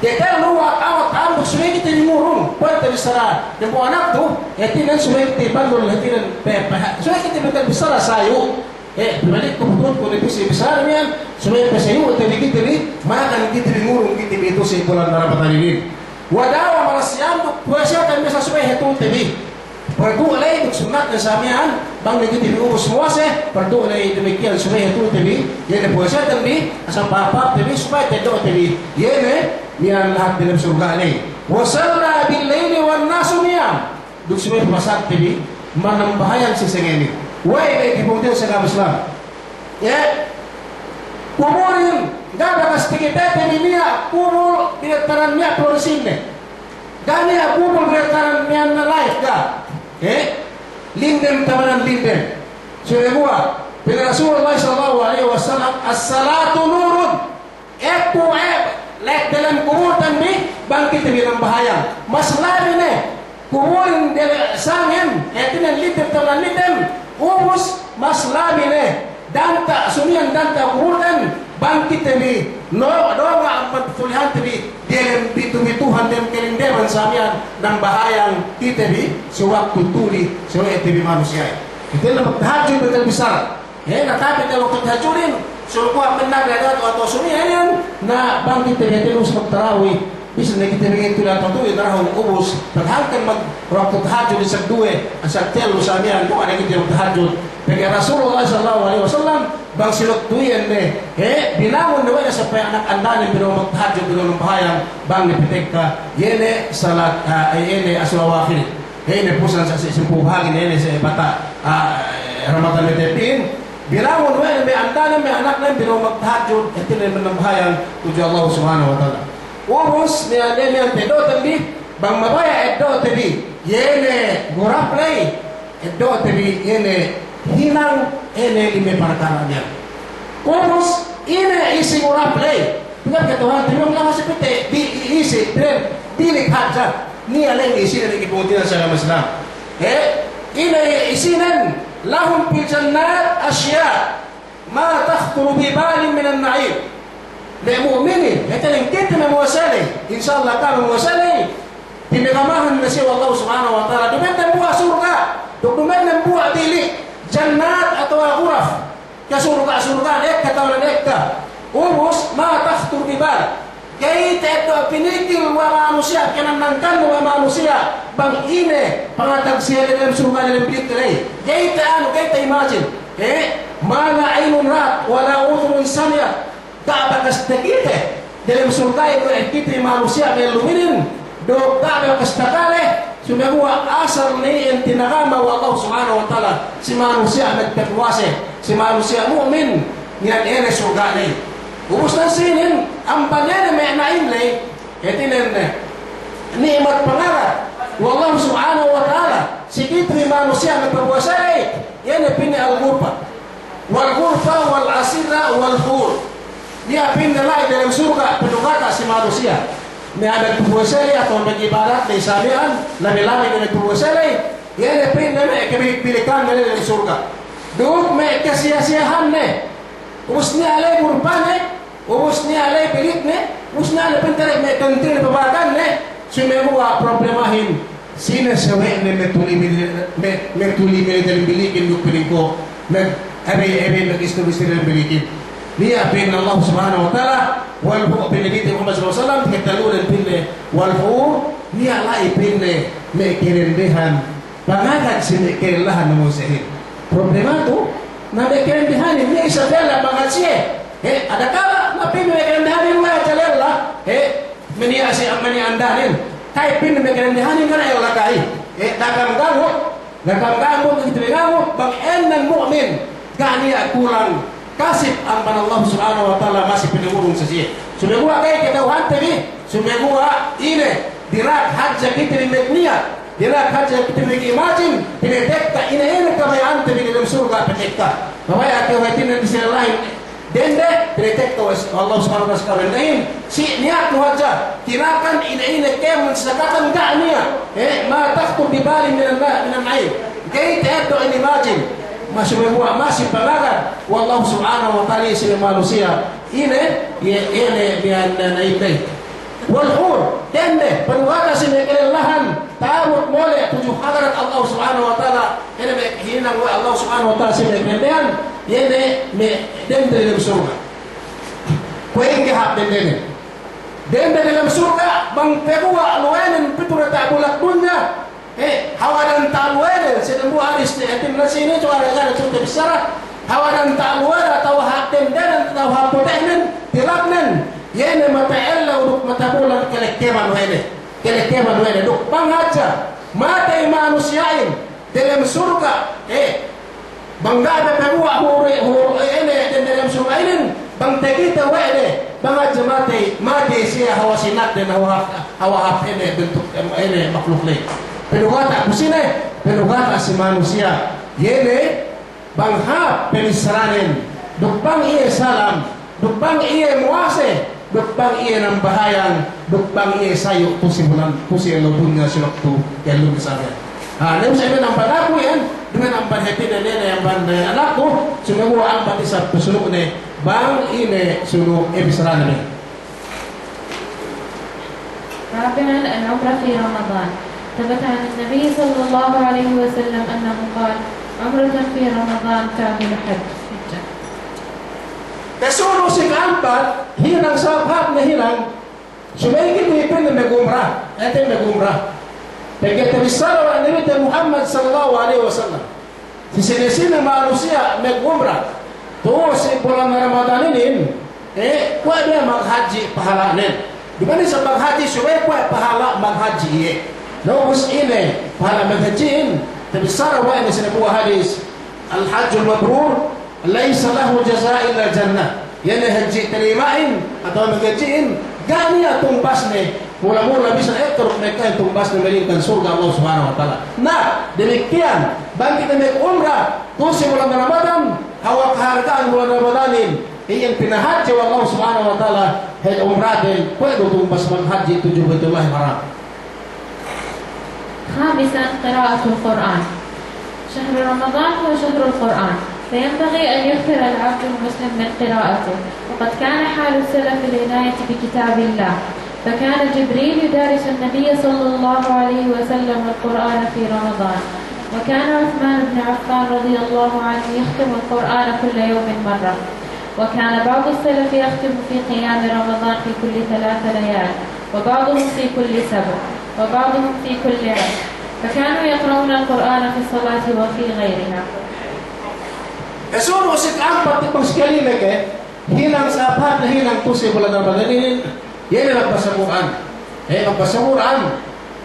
Kite luwat awat ambuk subey kite bi ngurung, kuwe' te bissara, dembuwa' anak tu, hātinen subey kite bandul, hātinen pe, pe, subey kite bi bissara sayu'. Eh, pabalik ku pututku ne pisi bissara miya'an, subey pe sayu' te bi kite bi, makan kite bi ngurung kite bi tu'u si bulan Ramadan inin. Wa dawama as-siyam, duk puwase te bi sa subey hatu te bi. Pardu' ley duk sunnat ne sa miya'an, bang ne kite bi ubus muwase, pardu' ley damikkiyan subey hatu te bi, iye ne puwaseten bi, asal pahāp-hāp te bi, subey teddo'te bi, iye ne miya'an lahat delem surga' ley. Wa salla bil-layli wan-nasu niyam. Duk subey pabasakte bi, manambahayang si sangem. We'ey me' kepungtina'ihan si agama Islam. Iye, kuburin, ga' bakas takitete bi niya' kubul binetanan niya' Florescente. Ga' niya' kubul binetanan niya' na light, ga'. Eh? Lindem tamanan lindem. Sumeguwa', pa'in Rasulullah sallallahu alaihi wasallam, "As-salatu nurun." Ekku, eh, lahat delem kuburten bi, bang kite bi nambahayang. Mas labi ne, kuburin diyalem sangem, hātinen lindem tamanan lindem, ubus mas labi ne, danta', sumiyan danta' kuburten, bang kite bi, no, donga' amban pulihante bi, diyalem bitu-bituhan dem kalindeman sa miya'an, nambahayang kite bi, si waktu tuli, si we'ey te bi manusiya'in. Kite bi magtahajjud, betel bissara. He, na tapi te waktu tahajjudin, sumeguwa' pa'in nagladat atawa sumiyan iyan, na bang kite bi tellus magtarawih, bisan ne kite bi tuli atawa tuli tarawih ubus, pag hangkan mag-, waktu tahajjud isab duwe, asal tellu sa miya'an, duma'in ne kite magtahajjud. Pegge' Rasulullah sallallahu alaihi wasallam, bang si waktu iyan ne, he, binangun ne we' ne sampay anak andanen binangun magtahajjud, binangun nambahayang, bang ne patekka, iye ne salat, ah, iye ne asrul awakhir. Iye ne pusan sa si sampū' bahagi ne, iye ne si bata', ah, Ramadan ne tepi'in, binangun we' ne me' andanen, me' anaknen, binangun magtahajjud, hātinen manambahayang tudju Allah Subhanahu wa Ta'ala. Ubus, miya'an, miya'an teddo'ten bi, bang mabaya' eddo'te bi, iye ne gurap ley, eddo'te bi, iye ne hinang, iye ne lime parkala' miya'an. Ubus, ine isi gurap ley, Pegge' kata'uhante bi, bang lawas si pite, bi, i-, isi, pegge' bilik hadja. Niya' ley isinen, me' kepungtina'ihan si agama Islam. Eh, ine isinen, lahum fil jannati ashya' ma takhthuru bi balin minan na'im. Me' mu'minin, hātinen kite me' muwase ley, insya Allah ka'am muwase ley, tinagamahan ne si Allah Subhanahu wa Ta'ala, duma'in dambuwa' surga', duk duma'in dambuwa' bilik, jannat atawa guraf. Kasurga'-surga'an ekka, tawanan ekka. Ubus, ma takhthuru bi bal. Ga'i ta'eddo' pinikil we' manusiya', kēmon nangkan we' manusiya', bang ine pangatag siye diyalem surga' diyalem bilik ley. Ga'i ta'anu, ga'i ta'imagine. Eh, ma la aynun ra'at, wa la udhunun sami'at. Ga' bakas takite diyalem surga'in we' kite manusiya' me' luminin, duk ga' bakas takale, sumeguwa' asal ne iyan tinagama we' Allah Subhanahu wa Ta'ala, si manusiya' magtapuwase, si manusiya' mu'min, niya' ine surga' ley. Ubus ne sinin, amban iye ne me' na'im ley, hātinen ne, ni'mat pangagad we' Allah Subhanahu wa Ta'ala si kite bi manusiya' me' papuwasa ley, iye ne pa'inne al-ghurfa. Wal ghurfa wal asirra wal hur. Niya' pa'inne la'i delem surga' panukata si manusiya'. Me' a'a magpuwasa ley atawa mag'ibadat ley sa miya'an, labi-labi delem puwasa ley, iye ne pa'inne me' kabilik-bilikanne delem surga'. Duk me' kasiya-siyahanne. Ubus niya' la'i ghurfane, ubus niya' la'i bilikne, ubus niya' la'i pa'inte me' kantilne, pabakanne, sumeguwa' problemahin, sine sawe'ne me' tuli mili-, me', me' tuli mili delem bilikin duk pa'inku, me' ebe-ebe me' istri-istri delem bilikin. Niya' pa'in Allah Subhanahu wa Ta'ala, wal hu-, pa'in Nabi Muhammad sallallahu alaihi wasallam, katellunen pa'inne, wal hur, niya' la'i pa'inne me' kadendehan, pangagad si me' kalellahan manusiya' iyan. Problema tu, na me' kadendehanin, niya' isab lella pangagad siye. He, adakala, na pa'in me' kadendehanin, me' hadja lella. He, maniya' si, maniya' andanen. Kay pa'in me' kadendehanin, ga' ne lella kay. He, da'a kam gangu', da'a kam gangu', kite bi gangu', bang ēnnen mu'min. Ga' niya' kulang kasip amban Allah Subhanahu wa Ta'ala masi pinangurung si siye. Sumeguwa' ga'i kata'uhante bi, sumeguwa' ine, dina'ak hadja kite bi magniya', dina'ak hadja kite bi mag-imagine, pinatekka ine-ine kabaya'ante bi delem surga' patekka. Mabaya' kew hātinen si lallahin dende, pinatekka we' Allah Subhanahu wa Ta'ala si kadendehin, si niyatnu hadja, tinakan ine-ine kēmon si sakatan ga' niya', eh, ma takhtur bi balin minan na-, minan na'im. Ga'i ta'eddo' in-imagine, masi sumeguwa' masi pangagad we' Allah Subhanahu wa Ta'ala si me' manusiya'. Ine, iye, ine, miya'an na, na ine. Wal hur, dende, panukata si me' kalellahan, ta'abut mole' tudju hadarat Allah Subhanahu wa Ta'ala, ine me' hinang we' Allah Subhanahu wa Ta'ala si me' kadendehan, iye ne me' dende delem surga'. Kuwe' ingge hāp dendenen. Dende delem surga', bang paguwa' luwenen pitu diyata' bulak dunya, eh, hawal danta' luwenen, si dambuwa' hadis ne, hātinen sine, cuwa' ne, cuwa' ne, cuwa' ne bissara, hawal danta' luwenen, atawa hāp dendenen, atawa hāp pute'nen, tilapnen, iye ne mata ellew duk mata bulan kalekkeban we' ne, kalekkeban we' ne, duk bang hadja matey manusiya'in, delem surga', eh, bang ga' pe paguwa' huru', huru', eh, ine, dem-, delem surga' inin, bang takite we' de, bang hadja matey, matey siye hawal sinatden, hawal hāp, hawal hāp ine, bantuk, em, ine, makluk ley. Panukata ku sine, panukata si manusiya', iye ne, bang hāp pamissaranen, duk bang iye salam, duk bang iye muwase, duk bang iye nambahayang, duk bang iye sayu' tu'u si bulan, tu'u si ellew dunya si waktu ellew misalnya. Ha, ne sa' iye amban aku iyan, duma'in amban hātinen ne, ne amban, eh, anakku, sumeguwa' amban isab sunu' ne, bang ine sunu' e bissaranen. رابعا، العمرة في رمضان. ثبت عن النبي صلى الله عليه وسلم أنه قال: عمرة في رمضان تعدل حج، حجة. Pasunu' si ka'ampat, hinang sahāp-hāp ne hinang, subey kite bi pa'inne magumra, ete magumra. Pegge' tabissara we' Nabite Muhammad sallallahu alaihi wasallam. Si sine-sine manusiya' magumra tu'u si bulan Ramadan inin, eh, kuwe' du maghadji' pahala'nen. Duma'in isab maghadji', subey kuwe' pahala' maghadji' iye. Na ubus ine pahala' maghadji'in, tabissara we' ne si dambuwa' hadis, الحج المبرور ليس له جزاء إلا الجنة. Iye ne hadji' talima'in, atawa maghadji'in, ga' niya' tumbasne, mula-mula bisan ekka duk mekkahin tumbasne, malaingkan surga' Allah Subhanahu wa Ta'ala. Na, damikkiyan, bang kite magumra tu'u si bulan Ramadan, hawal kaharga'an bulan Ramadanin, iyan pinahadji we' Allah Subhanahu wa Ta'ala, hadji umraten, kuwe' du tumbas maghadji' tudju Baitullahil Haram. خامسا، قراءة القرآن. شهر رمضان هو شهر القرآن، فينبغي أن يكثر العبد المسلم من قراءته، وقد كان حال السلف العناية بكتاب الله، فكان جبريل يدارس النبي صلى الله عليه وسلم القرآن في رمضان، وكان عثمان بن عفان رضي الله عنه يختم القرآن كل يوم مرة. وكان بعض السلف يختم في قيام رمضان في كل ثلاث ليال، وبعضهم في كل سبع، وبعضهم في كل عشر، فكانوا يقرؤون القرآن في الصلاة وفي غيرها. Pasunu' si ka'ampat, bang si kalime ke, hinang sahāp-hāp ne hinang tu'u si bulan Ramadan inin, iye ne magbasa Kur'an. Eh, magbasa Kur'an.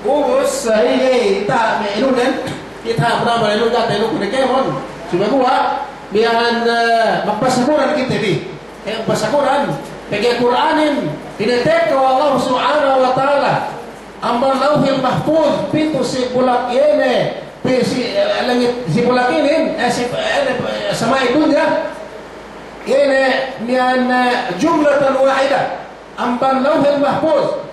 Ubus, eh, iye, ita' me' inunen, ita' me' inunen, ita' me' inunen kēmon. Sumeguwa' miya'an, eh, magbasa Kur'an kite bi. Eh, magbasa Kur'an. Pegge' Kur'anin, pinatekka we' Allah Subhanahu wa Ta'ala amban Lawhil Mahfuz, pitu si bulak iye ne, pi-, si, eh, langit, si bulak inin, eh, si, eh, eh, sama'i dunya, iye ne miya'an, eh, jumlatan wahida, amban Lawhil Mahfuz.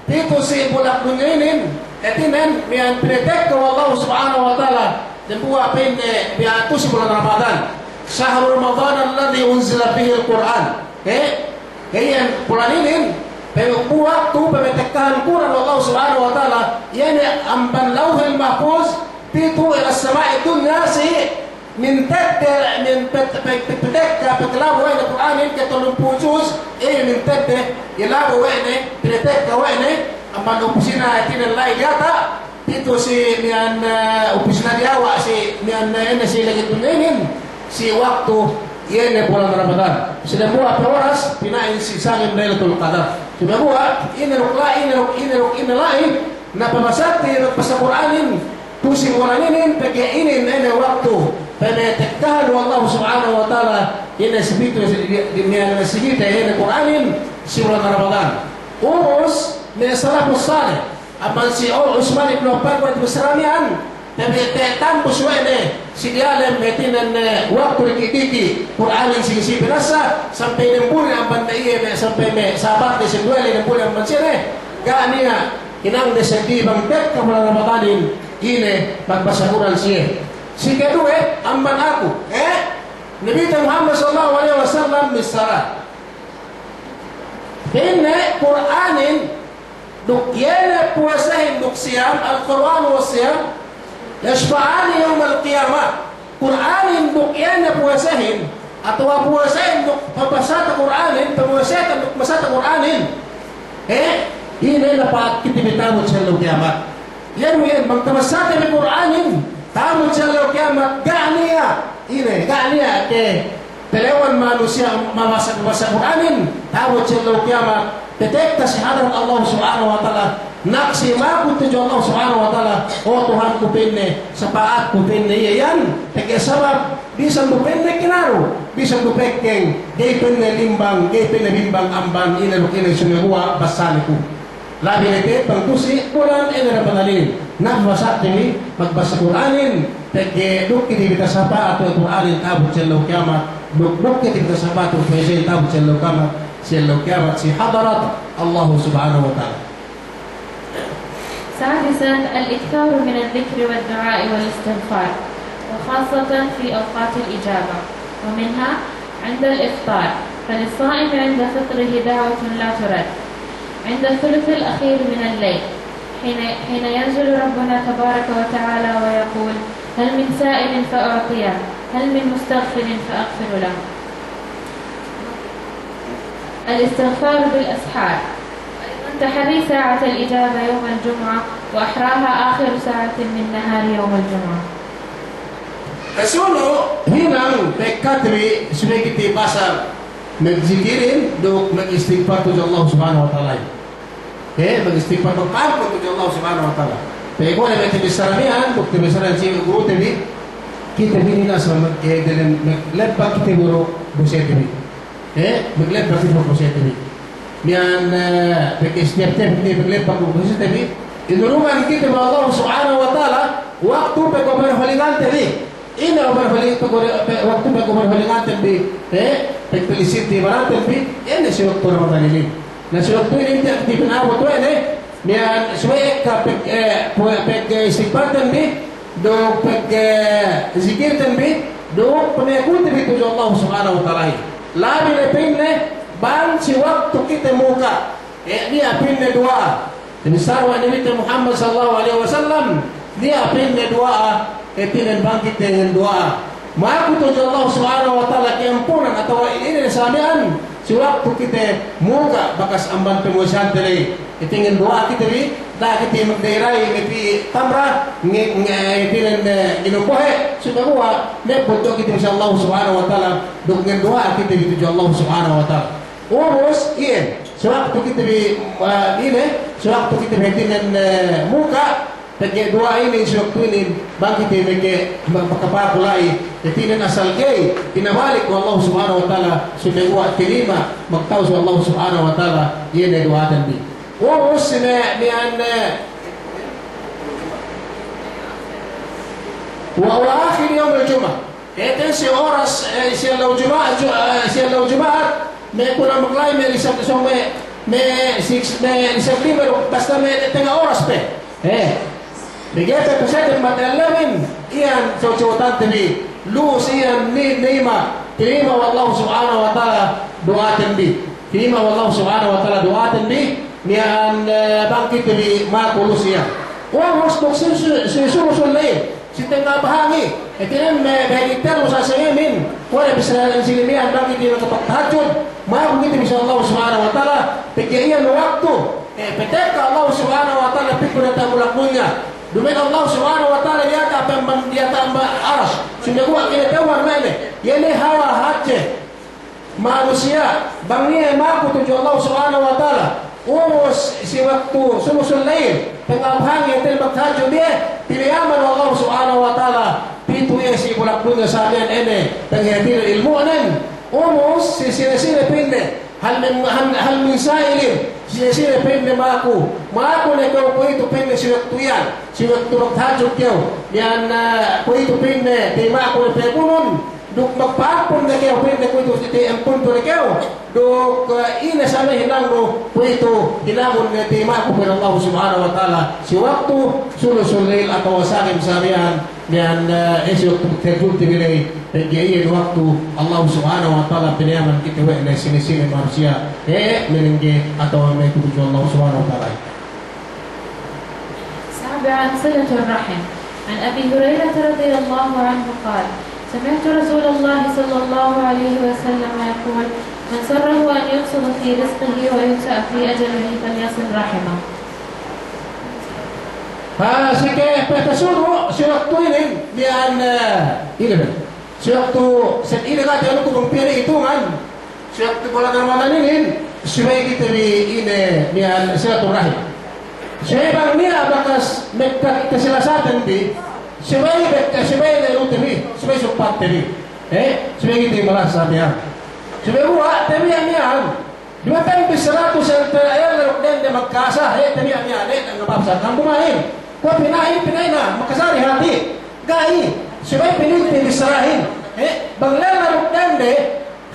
Pitu si bulak dunya inin, hātinen, miya'an pinatekka we' Allah Subhanahu wa Ta'ala, dambuwa' pa'inne, miya'an tu'u si bulan Ramadan. شهر رمضان الذي أنزل فيه القرآن. He? He, iyan bulan inin, pe-, waktu pamatekkahan Kur'an we' Allah Subhanahu wa Ta'ala, iye ne amban Lawhil Mahfuz, pitu ila sama'i dunya si Mintedde, min pet-, pet-, pet-, pinatekka, pinatekka we' ne Kur'anin ke tellumpū' juz, iye mintedde, ilabu we' ne, pinatekka we' ne, amban upisina hātinen la'i diyata', pitu si miya'an, eh, upisina diyawa' si miya'an, eh, ine si langit dunya inin, si waktu, iye ne bulan Ramadan. Si dambuwa' pe oras, pina'in si sangem Laylatul Qadar. Si dambuwa', ine duk la'i, ine duk, ine duk, ine la'i, Na pabasate magbasa Kur'anin, tu'u si bulan inin, pegge' inin ine waktu pamatekkahan we' Allah Subhanahu wa Ta'ala, ine si pitu si di, di, miya'an si kite ine Kur'anin, si bulan Ramadan. Ubus, me' salafus salih, amban si Usman ibnu Affan kuwe' tu bissara miya'an, pegge' te-, tambus we' ne, si diyalem hātinen, eh, waktu diki'-diki', Kur'anin si, si binasa, sampay demburin amban me' iye, me', sampay me' sahabatne si duwe ley demburin amban siye ne, ga' niya' hinangde seddili bang tekka bulan Ramadanin, ine, magbasa Kur'an siye. Si keduwe, amban aku, eh? Nabite Muhammad sallallahu alaihi wasallam missāra. Pa'inne Kur'anin, duk iye ne puwasahin duk siyam, القرآن والصيام يشفعان يوم القيامة. Kur'anin duk iye ne puwasahin, atawa puwasahin duk pabasate Kur'anin, pamuwasate duk basate Kur'anin. He? Ine, napa'at kite bi ta'abut si ellew kiyamat. Iye du iyan, bang tabasate bi Kur'anin, ta'abut si ellew kiyamat, ga' niya', ine, ga' niya' ke Telewan manusiya' mabasa, mabasa Kur'anin, ta'abut si ellew kiyamat, tatekka si hadarat Allah Subhanahu wa Ta'ala, naksi' maku tudju Allah Subhanahu wa Ta'ala, "O Tuhanku," pa'inne, "sapa'atku," pa'inne, "iye iyan, pegge' sabab, bisan du," pa'inne, "kinaru, bisan du pekkeng, ga'i," pa'inne, "limbang, ga'i," pa'inne, "bimbang amban ine duk ine sumeguwa' basane ku." Labi ne te'ed bang tu'u si bulan ine Ramadan inin. Na pabasate bi magbasa Kur'anin, pegge' duk kite bi tasapa'at we' Kur'anin ta'abut si ellew kiyamat, duk, duk kite bi tasapa'at we' puwasahin ta'abut si ellew kiyamat, si ellew kiyamat si hadarat Allah Subhanahu wa Ta'ala. سادسا، الإكثار من الذكر والدعاء والاستغفار، وخاصة في أوقات الإجابة، ومنها عند الإفطار، فللصائم عند فطره دعوة لا ترد، عند الثلث الأخير من الليل، حين، حين ينزل ربنا تبارك وتعالى ويقول: "هل من سائل فأعطيه، هل من مستغفر فأغفر له". الاستغفار بالأسحار، أيضا تحري ساعة الإجابة يوم الجمعة، وأحراها آخر ساعة من نهار يوم الجمعة. Pasunu' hinang pa'in kite bi subey kite basag magzikirin duk magistigfar tudju Allah Subhanahu wa Ta'ala. He, magistigfar duk magpa'ampun tudju Allah Subhanahu wa Ta'ala. Pegge' kuwe' ne me' tabissara miya'an, duk tabissara si gurute bi, kite bi niya' sa mag-, eh, diyalem mag-, lebbak kite bi duk busete bi. He, maglebbak kite bi duk busete bi. Miya'an, eh, pegge' istiyap te bi, maglebbak duk busete bi. Inurungan kite bi Allah Subhanahu wa Ta'ala, waktu pagpahulingan te bi. Ine pagpahuling-, pagpahuling-, pe-, waktu pagpahulingan te bi, he, pagpalisin te bi baran te bi, ine si waktu Ramadan inin. Na si waktu inin tiya' kite pina'abut we' ne, miya'an subey ekka pag-, eh, pu-, pag-, eh, istigfar te bi, duk pag-, eh, zikir te bi, duk pama'ampun te bi tudju Allah Subhanahu wa Ta'ala. Labi ne pa'inne, bang si waktu kite muka', eh, niya' pa'inne duwa'a. Tabissara we' Nabite Muhammad sallallahu alaihi wasallam, niya' pa'inne duwa'a, hātinen bang kite ngenduwa'a. Maku tudju Allah Subhanahu wa Ta'ala ka'ampunan atawa ine-ine sa miya'an, si waktu kite muka' bakas amban pamuwasahan te ley. Hātinen ngenduwa'a kite bi, da'a kite magda'i-da'i, ngapī tamra, nge-, nge-, hātinen, eh, nginum bohe', sumeguwa' mabuto' kite bi si Allah Subhanahu wa Ta'ala, duk ngenduwa'a kite bi tudju Allah Subhanahu wa Ta'ala. Ubus, iye, si waktu kite bi, eh, ine, si waktu kite bi hātinen, eh, muka', Pegge' duwa'a inin si waktu inin, bang kite meke, ma-, makapaku la'i, hātinen asal ga'i, pinabalik we' Allah Subhanahu wa Ta'ala, sumeguwa' tinima', magtawus we' Allah Subhanahu wa Ta'ala, iye ne duwa'aten bi. Ubus si me', miya'an, eh, wa, wa akhir yawmil jumu'ah. Hātinen si oras, eh, si ellew Juma'at, Ju-, eh, si ellew Juma'at, me' kulang magla'i me' lisag, so me', me' six, me' lisag lime, basta me' tenga' oras pe. Eh. Pegge' pe paseden mata ellewin, iyan sawtante bi, lu'u si iyan ni-, nima', tinima' we' Allah Subhanahu wa Ta'ala duwa'aten bi. Tinima' we' Allah Subhanahu wa Ta'ala duwa'aten bi, miya'an, eh, bang kite bi maku lu'u si iyan. Ubus duk si, si, si sulusul layl. Si tenga' bahangi, hātinen me' bahangi tellu sa sengemin, kuwe' ne bissā sinin miya'an bang kite bi makapagtahajjud, maku kite bi si Allah Subhanahu wa Ta'ala, pegge' iyan waktu, eh, patekka Allah Subhanahu wa Ta'ala pī ku diyata' bulak dunya. Duma'in Allah Subhanahu wa Ta'ala diyata' amban, diyata' amban Aras. Sumeguwa' kinata'uhan we' ne, iye ne hawal hadje manusiya', bang niya' maku tudju Allah Subhanahu wa Ta'ala, ubus si waktu sulusul layl, tenga' bahangi hātinen magtahajjud iye, pinayaman we' Allah Subhanahu wa Ta'ala, pitu iye si bulak dunya sa miya'an ine, pangahātinen ilmu'nen, ubus si sine-sine pa'inne, hal min, hal, hal min sa'ilin, sine-sine pa'inne maku, maku ne kew kuwe'itu pa'inne si waktu iyan, si waktu magtahajjud kew, miya'an, eh, kuwe'itu pa'inne, te maku ne payapunun, duk magpa'ampun ne kew, pa'inne kuwe'itu si te ampuntu ne kew. Duk, eh, ine sa me' hinangnu, kuwe'itu hinangun ne te maku pa'in Allah Subhanahu wa Ta'ala. Si waktu sulusul layl atawa sangem sa miya'an, miya'an, eh, si waktu magtahajjudte bi ley, pegge' iyan waktu Allah Subhanahu wa Ta'ala pinayaman kite we' ne sine-sine manusiya'. Eh, menengge atawa me' tudju Allah Subhanahu wa Ta'ala. سابعا، صلة الرحم. عن أبي هريرة رضي الله عنه قال: سمعت رسول الله صلى الله عليه وسلم يقول: من سره أن يبسط في رزقه وينسأ في أجله فليصل رحمه. Ha, si ke-, pe-, pesunu, si waktu inin, miya'an, eh, inin be. Si waktu, si inin kate anu ku bang piye itungan. Si waktu bulan Ramadan inin, subey kite bi ine, miya'an silaturahim. Subey bang niya' bakas mekkat kasilasaten bi, subey bekka, subey lelute bi, subey supatte bi. Eh, subey kite bi malasa miya'an. Subey buwa' te bi miya'an. Duma'in bissaratu si antara' ella duk dende magkasa, eh, te bi miya'an, eh, ngababsa. Kambumahin. Kuwe' pina'in, pina'in na, makajari hati'. Ga'i, subey pina'inte bissarahin. Eh, bang lella duk dende,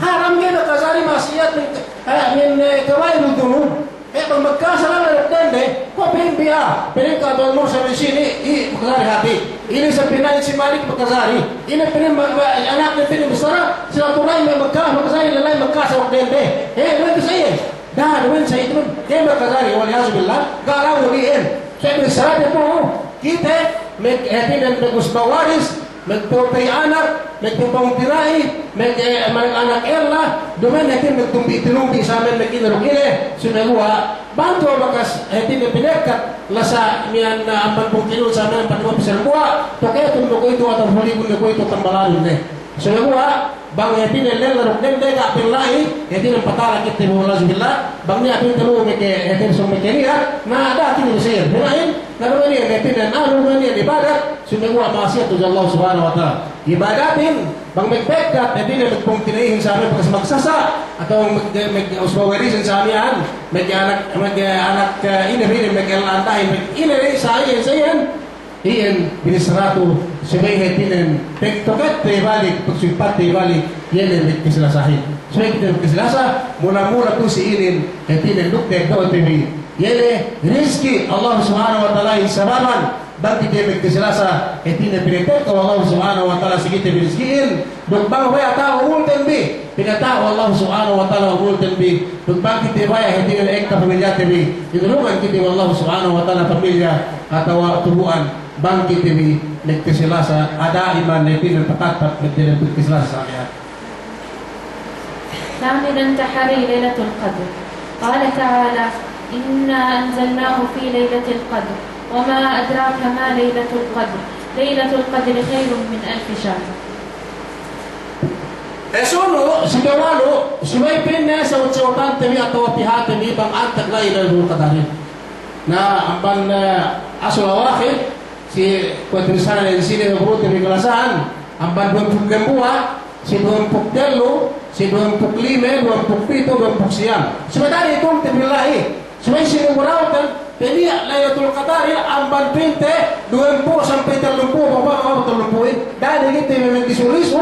haram ga'i makajari ma'asiyat min, eh, min, eh, kaba'irud dunub. Eh, bang magkasa lella duk dende, kuwe' pa'in bi, ah, pa'in ka Abdul Mursal sini, i, makajari hati'. Ine sa pina'in si Malik makajari. Ine pa'in ma-, ma-, anakne pa'in bissara, silaturahim magka-, makajari lella magkasa duk dende. Eh, ine tu sa iye. Da'a duwen sa iye tu, ga'i makajari, wal iyazu billah, ga' lawu iyan. Sa bissarate tu, kite, me', hātinen me' usba waris, me' pa'u pey anak, me' pa'u tina'i, me', eh, me' anak ella, duma'in hātinen me' tumbi-tinumbi sa me' ine duk ine, sumeguwa', bang tu bakas hātinen pinekkat, lasa miya'an, eh, amban pungtinun sa me' amban duwe pī sarbuwa', toke tu me' kuwe'itu atawa hulibun ne kuwe'itu tambalanun ne. Sumeguwa', bang hātinen lella duk dende ga' pa'in la'i, hātinen patala kite bi, wal iyazu billah, bang niya' pa'inte lu'u meke, hātinen sōng meke niyat, na da'a kite bi siye, hina'in, na duma'in iye hātinen, anu duma'in iye ibadat, sumeguwa' ma'asiyat tudju Allah Subhanahu wa Ta'ala. Ibadatin, bang magpekkat, hātinen magpungtina'ihin sa me' bakas magsasa', atawa mag-, mag-, usba warisin sa miya'an, mag-anak, mag-anak, eh, ine, ine, mag-andahin, mag-, ine, ine, sa iyan, sa iyan, Iyan, binissaratu, subey hātinen, pagtokette balik, pagsupatte balik, iye ne magkasilasahin. Subey kite magkasilasa, mula-mula tu si inin, hātinen duk te do'ote bi. Iye ne rizki Allah Subhanahu wa Ta'ala in sababan, bang kite magkasilasa, hātinen pinatekka we' Allah Subhanahu wa Ta'ala si kite bi rizkihin, duk bang baya' ta'u umulten bi, pinata'u we' Allah Subhanahu wa Ta'ala umulten bi, duk bang kite baya' hātinen ekka pamilyate bi, tinulungan kite we' Allah Subhanahu wa Ta'ala pamilya, atawa tubu'an, bang kite bi magkasilasa, ada iman ne pinapatappat magkasilasa sa miya'an. ثامنا، تحري ليلة القدر. قال تعالى: إنا أنزلناه في ليلة القدر، وما أدراك ما ليلة القدر، ليلة القدر خير من ألف شهر. Esunu, sikawalu, subey pa'inne sawut-sawutante bi atawa pihate bi bang antag Lailatul Qadarin. Na, amban, eh, Asrul awakhir, si kuwe' te bissānen sine, gurute bi kalasahan, amban duwempū' dembuwa', si duwempū' tellu, si duwempū' lime, duwempū' pitu, duwempū' siyam. Subey da'a itung te billahi. Subey si gurute bi peniya' Laylatul Qadarin amban pinte duwempū' sampay tellumpū', bang bang tellumpū'in. Da'a kite bi magdisu-disu,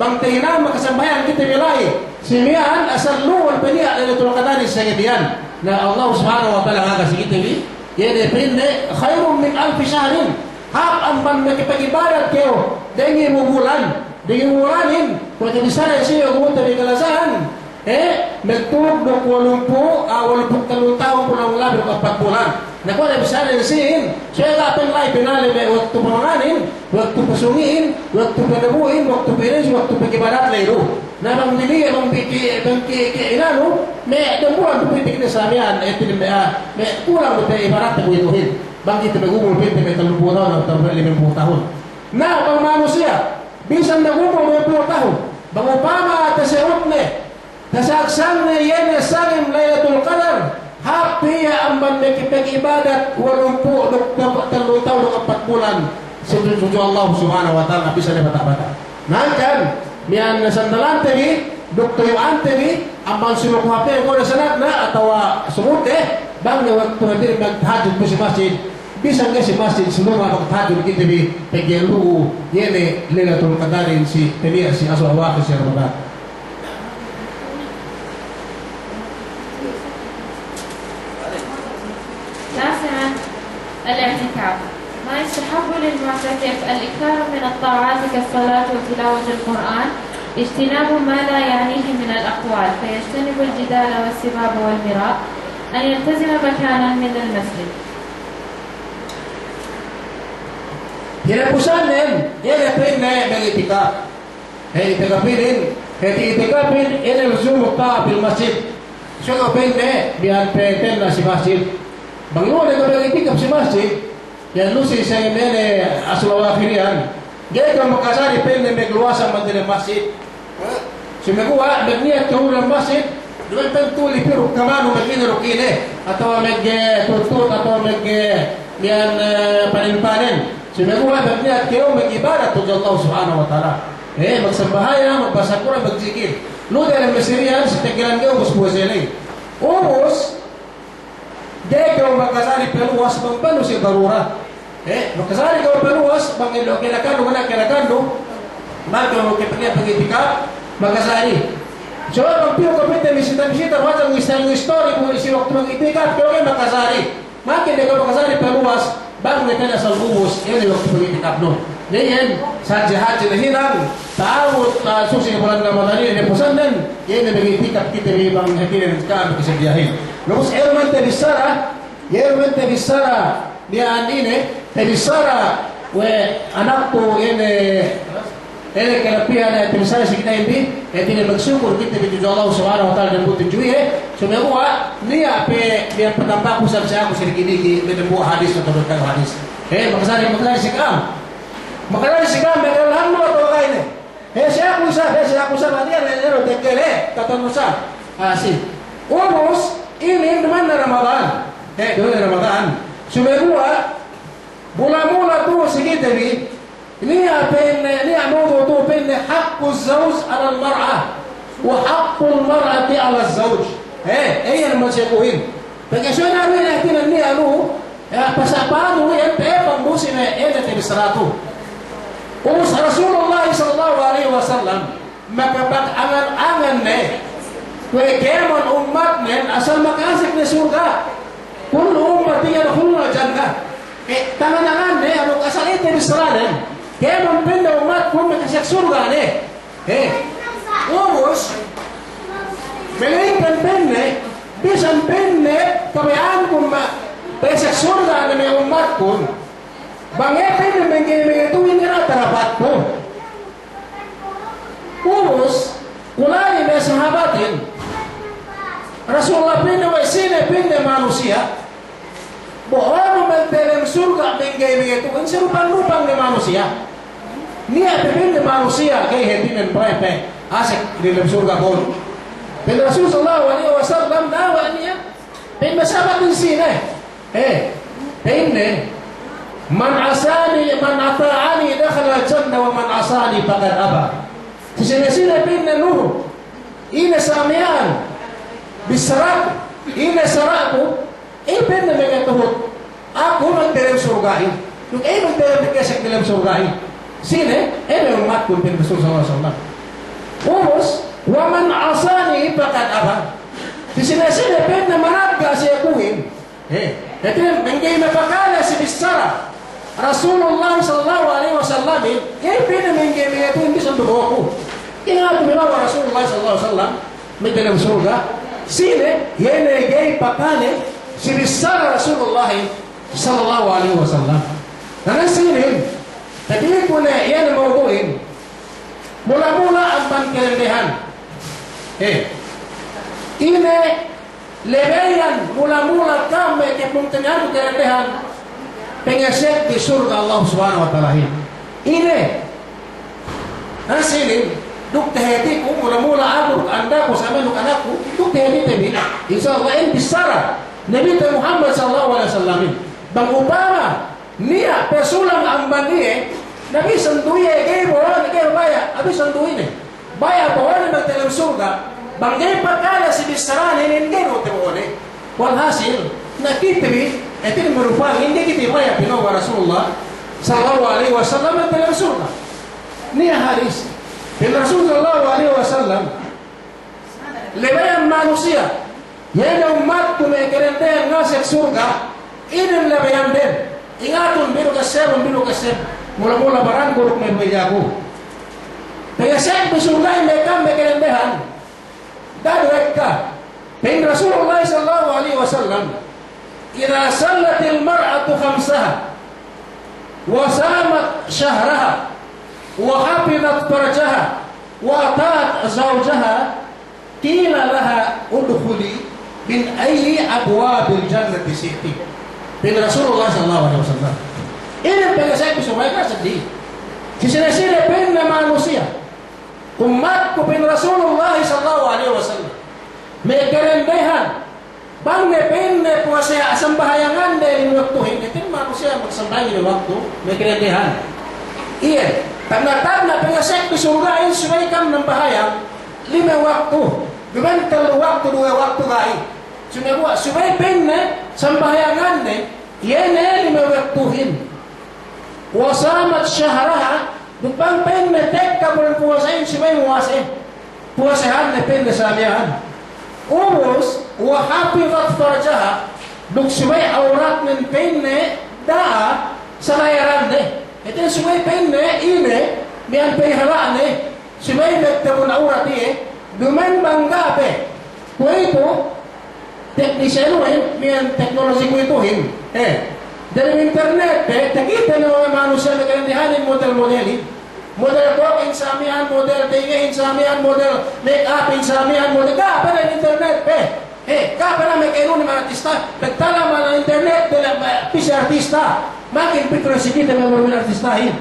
bang tahinang makasambahayang kite bi la'i. Si miya'an asal lu'u peniya' Laylatul Qadarin si sangem iyan. Na Allah Subhanahu wa Ta'ala ngaga si kite bi. Iye ne pa'inne, "Khairun min alfi shahrin." Hāp amban makapag'ibadat kew dengibu bulan, dengibu bulanin, kuwe' te bissānen sine, gurute bi kalasahan, eh, magtuluk duk walumpū', ah, walumpū' tellu tahun, kulang labi duk apat bulan. Na kuwe' te bissānen sine, subey ga' pe la'i pinale me' waktu pamanganin, waktu pasungi'in, waktu panabu'in, waktu pa'inin, waktu pag'ibadat la'i du. Na bang bini, bang bi-, ki-, bang ki-, ki-, inanu, me' dembuwa' du pitik ne sa miya'an, eh, tinin me', ah, me' kulang du pe ibarat kuwe'ituhin. Bang kite magumul pinte me' tellumpū' tahun atawa me' limempū' tahun. Na bang manusiya', bisan magumul duwempū' tahun, bang upama tasa'utne, tasa'aksanne iye ne sangem Laylatul Qadar, hāp pe iye amban makapag'ibadat walumpū' duk tellu tahun duk apat bulan si tudju Allah Subhanahu wa Ta'ala, bisan ne bata'-bata'. Na hangkan, miya'an sandalante bi, duk tuyu'ante bi, amban sumuk hape ko' ne sanadna atawa sumute, bang ne waktu hadirin magtahajjud bi si masjid, bisan ga'i si masjid, si luma' magtahajjud kite bi, pegge' lu'u, iye ne Laylatul Qadarin si peniya' si asrul awakhir si Ramadan. تاسعا، الاعتكاف. ما يستحب للمعتكف الإكثار من الطاعات كالصلاة وتلاوة القرآن، اجتناب ما لا يعنيه من الأقوال، فيجتنب الجدال والسباب والمراء، أن يلتزم مكانا من المسجد. Hinapusannen, iye ne pa'inne mag'itikaf. He, i'tikafin, he, i'tikafin, iye ne luzumu ta'a fil masjid. Sumeguwa' pa'inne, miya'an pe tenna' si masjid. Bang lu'u ne kew mag'itikaf si masjid, iyan lu'u si sangem iye ne asrul awakhir iyan, ga'i kew makajari pa'inne magluwas amban diyalem masjid. Sumeguwa' magniyat kew diyalem masjid, duma'in pa'in tuli piruk kamanu, magine duk ine, atawa mag, eh, tutut, atawa mag, eh, miya'an, eh, panen-panen. Sumeguwa' magniyat kew mag'ibadat tudju Allah Subhanahu wa Ta'ala. Eh, magsambahayang, magbasa Kur'an, magjikil. Lu'u diyalem masjid iyan, si teggelan kew ubus puwase ley. Ubus, ga'i kew makajari paluwas bang banu si darura. Eh, makajari kew paluwas bang ellew kinakandu, bang kinakandu. Bang kew kepengen mag'itikaf, makajari. Sumeguwa' bang piyu kew pa'inte misita-misita, baca ngistori-ngistori, bu isi waktu mag'itikaf, kew ga'i makajari. Makin ne kew makajari paluwas, bang ne kena asal ubus, iye ne waktu mag'itikafnun. Iyan, sadja hadja ne hinang, ta'abut, ah, susi bulan Ramadan inin, hinapusannen, iye ne mag'itikaf kite bi bang hātinen ka'am kasadiyahin. Ubus, iye du man tabissara, iye du man tabissara, miya'an ine, tabissara we' anakku ine, ine kalapihan, eh, tabissara si kite bi, eh, hātinen magsukul kite bi tudju Allah Subhanahu wa Ta'ala dambuwa' tudju iye, sumeguwa' niya' pe, niya' pe tambaku sa si aku si diki'-diki', me' dambuwa' hadis, atawa duk hadis. Eh, makajari, makajari si ka'am. Makajari si ka'am, me' kalahannu atawa ga'i ne. He, si aku isab, he, si aku isab, hātinen, he, he, teggel, he, kata'uhannu isab. Ah, si. Ubus, inin duma'in ne Ramadan. He, duma'in ne Ramadan. Sumeguwa', mula-mula tu'u si kite bi, niya' pa'inne, niya' mawdu' tu'u pa'inne, haqquz zawj alal mar'a, wa haqqul mar'ati alaz zawj. He, iyan masi kuhin. Pegge' suwe' ne inin hātinen niya' lu'u, eh, pasa' pa'annu iyan pe pangbusi ne, iyan ne tabissara tu'u. Ubus Rasulullah sallallahu alaihi wasallam, makapag-angan-angan ne, kuwe' kēmon ummatnen asal makasek ne surga'. Kullu ummati yadkhulunal jannah. Eh, tangan-angan ne, anu asal iye tabissaranen, kēmon pa'inne ummatkun makasek surga' ne. He. Ubus, malaingkan pa'inne, bisan pa'inne, kabaya'ankun ma-, pasek surga' ne me' ummatkun. Bang iye pa'inne mangga'i-mangga'i tu'u, inin ga' niya' tarapatku. Ubus, kula'i me' sahabatin, Rasulullah pa'inne, we' sine pa'inne manusiya' bo'onu magdelem surga' mangga'i-mangga'i tu'u, in sarupang-rupang ne manusiya'. Niya' pe pa'inne manusiya' ga'i hātinen pa'in pe asek delem surga' bo'onu. Pa'in Rasul sallallahu alaihi wasallam, dawa' niya'. Pa'in me' sahabatin, sine? Eh, pa'inne, من عصاني، من أطاعني دخل الجنة ومن عصاني فقد أبى. Si sine-sine pa'inne nuhut, ine sa miya'an bissaraku, ine sara'ku, iye pa'inne magtahut, aku magdelem surga'in. Duk iye magdelem, magkasek delem surga'in. Sine? Iye me' ummatku, pa'in Rasul sallallahu alaihi wasallam. Ubus, ومن عصاني فقد أبى. Si sine-sine pa'inne managga' si akuhin, he, hātinen mangga'i mapakale si bissara Rasulullah sallallahu alaihi wasallamin, iye pa'inne mangga'i, mangga'i bisan du bo'oku. Ingat, bino'o Rasulullah sallallahu alaihi wasallam magdelem surga'. Sine? Iye ne ga'i pakale si bissara Rasulullah sallallahu alaihi wasallam. Na, na sinin, tabi' ku ne iye ne mawdu'in, mula-mula amban kadendehan. He, ine lebeyan mula-mula ka'am me' kapungtina'ihanku kadendehan, pangasek bi surga' Allah Subhanahu wa Ta'alahin. Ine? Na sinin, duk tahātiku, mula-mula aku, andaku, samiyan duk anakku, duk tahātite bi. Insya Allah, in bissara Nabite Muhammad sallallahu alaihi wasallamin. Bang upama niya' pasulang amban iye, na bisan du iye ga'i bo'one, ga'i baya', a bisan du ine. Baya' bo'one magdelem surga', bang ga'i pakale si bissarane inin, ga'i du te bo'one. Walhasil, na kite bi, hātinen marupang, inin ga'i kite baya', bino'o Rasulullah sallallahu alaihi wasallam magdelem surga'. Niya' hadis, pa'in Rasul sallallahu alaihi wasallam, lebeyan manusiya', iye ne ummatku me' kadendehan ngasek surga', inin lebeyanden. Ingatun, biru kasebun, biru kaseb. Mula-mula baranku duk me' bejaku. Pangasek bi surga'in me' ka'am me' kadendehan. Da'a du ekka. Pa'in Rasulullah sallallahu alaihi wasallam, إذا صلت المرأة خمسها وصامت شهرها وحفظت فرجها وأطاعت زوجها قيل لها ادخلي من أي أبواب الجنة شئت. Pa'in Rasulullah sallallahu alaihi wasallam. Inin pangasek bi surga'in, ka seddili. Si sine-sine pa'inne manusiya', ummatku, pa'in Rasulullah sallallahu alaihi wasallam, me' kadendehan, bang ne pa'inne puwase, sambahayangande lime waktuhin, hātinen manusiya' magsambahayang lime waktu, me' kadendehan. Iye, tagna'-tagna' pangasek bi surga'in subey ka'am nambahayang lime waktu, duma'in tellu waktu, duwe waktu ga'i. Sumeguwa' subey pa'inne sambahayanganne, iye ne lime waktuhin. وصامت شهرها, duk bang pa'inne tekka bulan puwasahin subey muwase. Puwasehanne pa'inne sa miya'an. Ubus, وحفظت فرجها, duk subey awratnen pa'inne da'a salayaranne. Hātinen subey pa'inne ine, miya'an pa'ihala'ne, subey magtebun awrat iye, duma'in bang ga' pe. Kuwe'itu, teknisiyanuhin, miya'an teknoloji kuwe'ituhin. Eh, dalem internet pe, takite ne we' manusiya' me' kadendehanin model-modelin. Model kokin sa miya'an, model tengehin sa miya'an, model make-upin sa miya'an, model, ga' pe dalem internet pe. Eh, ga' pe ne me' ka'inun me' artista, pagtalam ne internet, dalem, eh, pī si artista. Makin pitu ne si kite me' artistahin.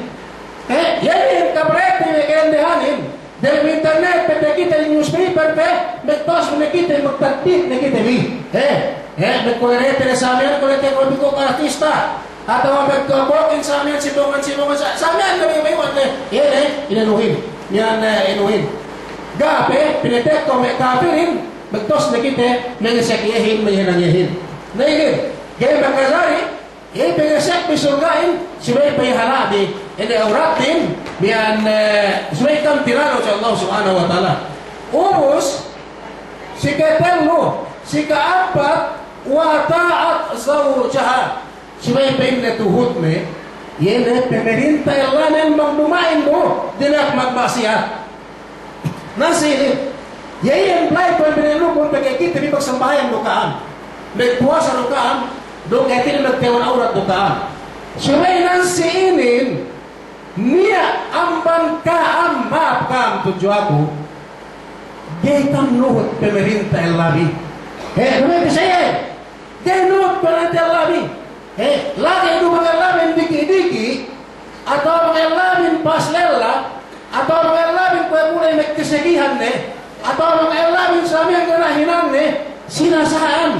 Eh, iye ne kabarete me' kadendehanin. Dalem internet pe takite, newspaper pe, magtawasuk ne kite, magtagtip ne kite bi. He, he, magkuwerete ne sa miya'an, kuwerete ko' bi ko' artista. Atawa magkuweretin sa miya'an, sibongan, sibongan, sa, sa miya'an ne bi, bi, bi, iye ne, inanuhin. Miya'an, eh, inuhin. Ga' pe, pinatekka we' me' kapirin, magtawasuk ne kite, mangasek iyehin, mangahinang iyehin. Na inin, ga'i makajari, iye pangasek bi surga'in, subey pa'ihala' bi ine awratin, miya'an, eh, subey ka'am tinalew si Allah Subhanahu wa Ta'ala. Ubus, si katellu, si ka'ampat, وأطاعت زوجها. Subey pa'inne tuhutne, iye ne pamarinta ellanen bang duma'in du, dina'ak magma'siyat. Na si inin, iye iyan la'i pamilin lubun pegge' kite bi magsambahayang du ka'am, magpuwasa du ka'am, duk hātinen magtewon awrat du ka'am. Subey nan si inin, niya' amban ka'am, ma'ap ka'am tudju aku, ga'i ka'am nuhut pamarinta ellabi. He, duma'in bi sa iye. Ga'i nuhut pamarinta ellabi. He, lagi' du bang ellabin diki'-diki', atawa bang ellabin pas lella, atawa bang ellabin kuwe' muley magkasagihan ne, atawa bang ellabin sa miya'an ga' ne hinangne, sinasa'an,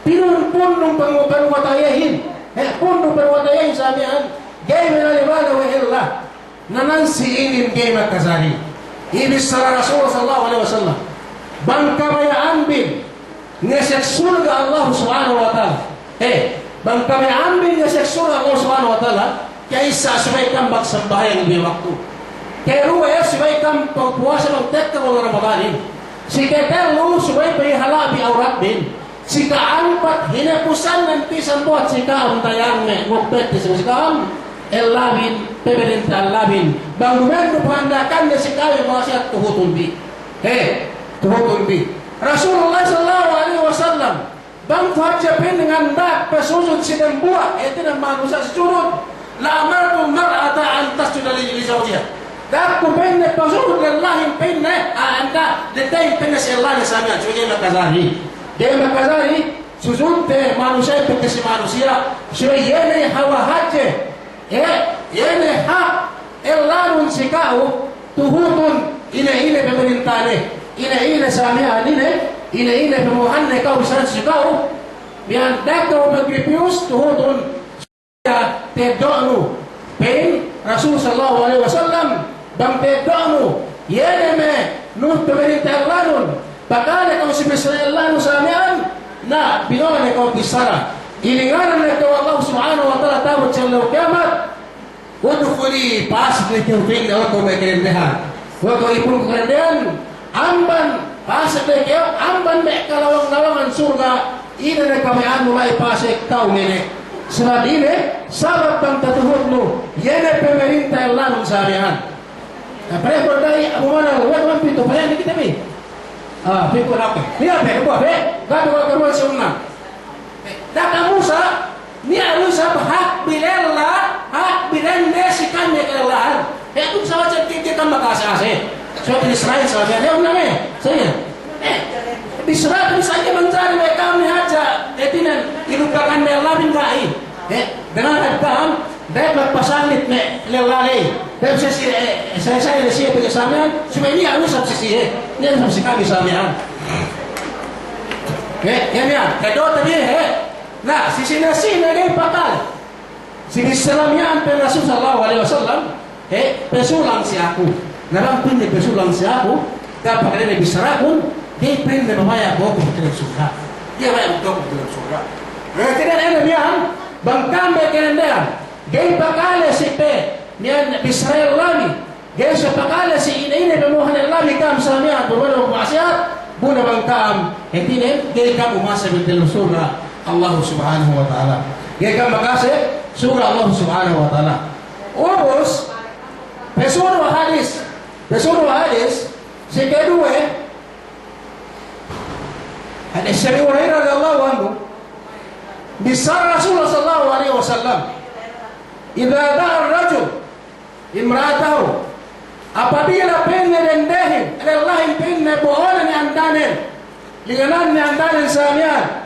pinunpun nung panu-, panuwata'ihin. He, pundu perbuatan iyan sa miya'an, ga'i me' nalibana we' ella. Na nan si inin ga'i makajari. Iye bissara Rasul sallallahu alaihi wasallam. Bang kabaya'anbin ngesek surga' Allah Subhanahu wa Ta'ala. He, bang kabaya'anbin ngesek surga' Allah Subhanahu wa Ta'ala, ka'issa subey kam magsambahayang duwe waktu. Karuwe subey kam pagpuwasa bang tekka bulan Ramadanin. Si katellu subey pahala'bi awratbin. Si ka'ampat, hinepusan nan pisan buwat si ka'am tayang me' ngupet si ka'am, ellabin, pamarinta ellabin. Bang dumendu panganda'akanne si ka'am ma'asiyat, tuhutunbi. He, tuhutunbi. Rasulullah sallallahu alaihi wasallam, bang hadja pa'in nganda'ak pasujud si dambuwa', hātinen manusiya' sujud, لأمرت المرأة أن تسجد ل-، لزوجها. Da'akku pa'inne pasujud lellahin pa'inne, a, anda, dite'in pa'inne si ellane sa miya'an, subey ga'i makajari. Ga'i makajari, sujudte manusiya' pegge' si manusiya', subey iye ne hawal hadje. E, iye ne hak ellanun si ka'u, tuhutun ine-ine pamarintane, ine-ine sa miya'an ine, ine-ine pamo'ohanne ka'u bisan si ka'u, miya'an da'akku magripius, tuhutun. Ta'eddo'nu, pa'in Rasul sallallahu alaihi wasallam, bang ta'eddo'nu, iye ne me' nuhut pamarinta ellanun, pakale ka'u si bissara ellanu sa miya'an, na, bino'o ne ka'u bissara. Ilinganan ne ka'u Allah Subhanahu wa Ta'ala ta'abut si ellew kiyamat, udkhuli, pasek ne kew pa'inne, o kew me' kadendehan. O kew ipun kadendehan, amban, pasek ne kew, amban me' kalawang-lawangan surga', ine ne kabaya'annu la'i pasek, kew ne ne. Sabab ine, sabab bang tatuhutnu, iye ne pamarinta ellanun sa miya'an. Na, pare ko da'i, abu mana, wet wan pitu, pare ne kite bi. A, pitu, oke. Niya' pe, kuwe' pe, ga'i pe kuwe' karuwan si unnam. Daka Musa, niya' lu isab hak bi lella, hak bi dende si kami kellahan. He, duk sawa cek kite kam makase-ase. Suwat Israel sawa cek, he, unnam e. Sa'iya. E, bissara, bissara ke manjari we' kami hadja, hātinen, ilupakan me' ellabin ga'i. He, dengan hadja kam, dep magpasanglit me' lella ley. Dep sesi, e, sesi, sesi, pegge' sa miya'an, subey niya' lu isab sesi, he. Niya' lu isab si kami sa miya'an. He, he, miya'an. He, do tabi, he. Na, si sine-sine ga'i pakale si bissara miya'an, pa'in Rasul sallallahu alaihi wasallam, he, pasulang si aku. Na bang pa'inne pasulang si aku, ga' pakale ne bissarakun, ga'i pa'inne mabaya' boko hātinen surga'. Ga'i mabaya' boko hātinen surga'. Na, hātinen ine miya'an, bang kam me' kadendehan, ga'i pakale si pe, miya'an bissara ellami, ga'i siye pakale si ine-ine pamo'ohan ellami kam sa miya'an, bu ne ma'asiyat, bu ne bang kam, hātinen, ga'i kam umasa bi diyalem surga' Allah Subhanahu wa Ta'ala. Ga'i kam makase surga' Allah Subhanahu wa Ta'ala. Ubus, pasunu' hadis, pasunu' hadis, si kaduwe, hadis Abi Hurairah radiyallahu anhu, bissara Rasulullah sallallahu alaihi wasallam, idza da'a ar-rajul imra'atahu. Apabila pa'inne dendehin, lellahin pa'inne bo'one ne andanen, linganan ne andanen sa miya'an.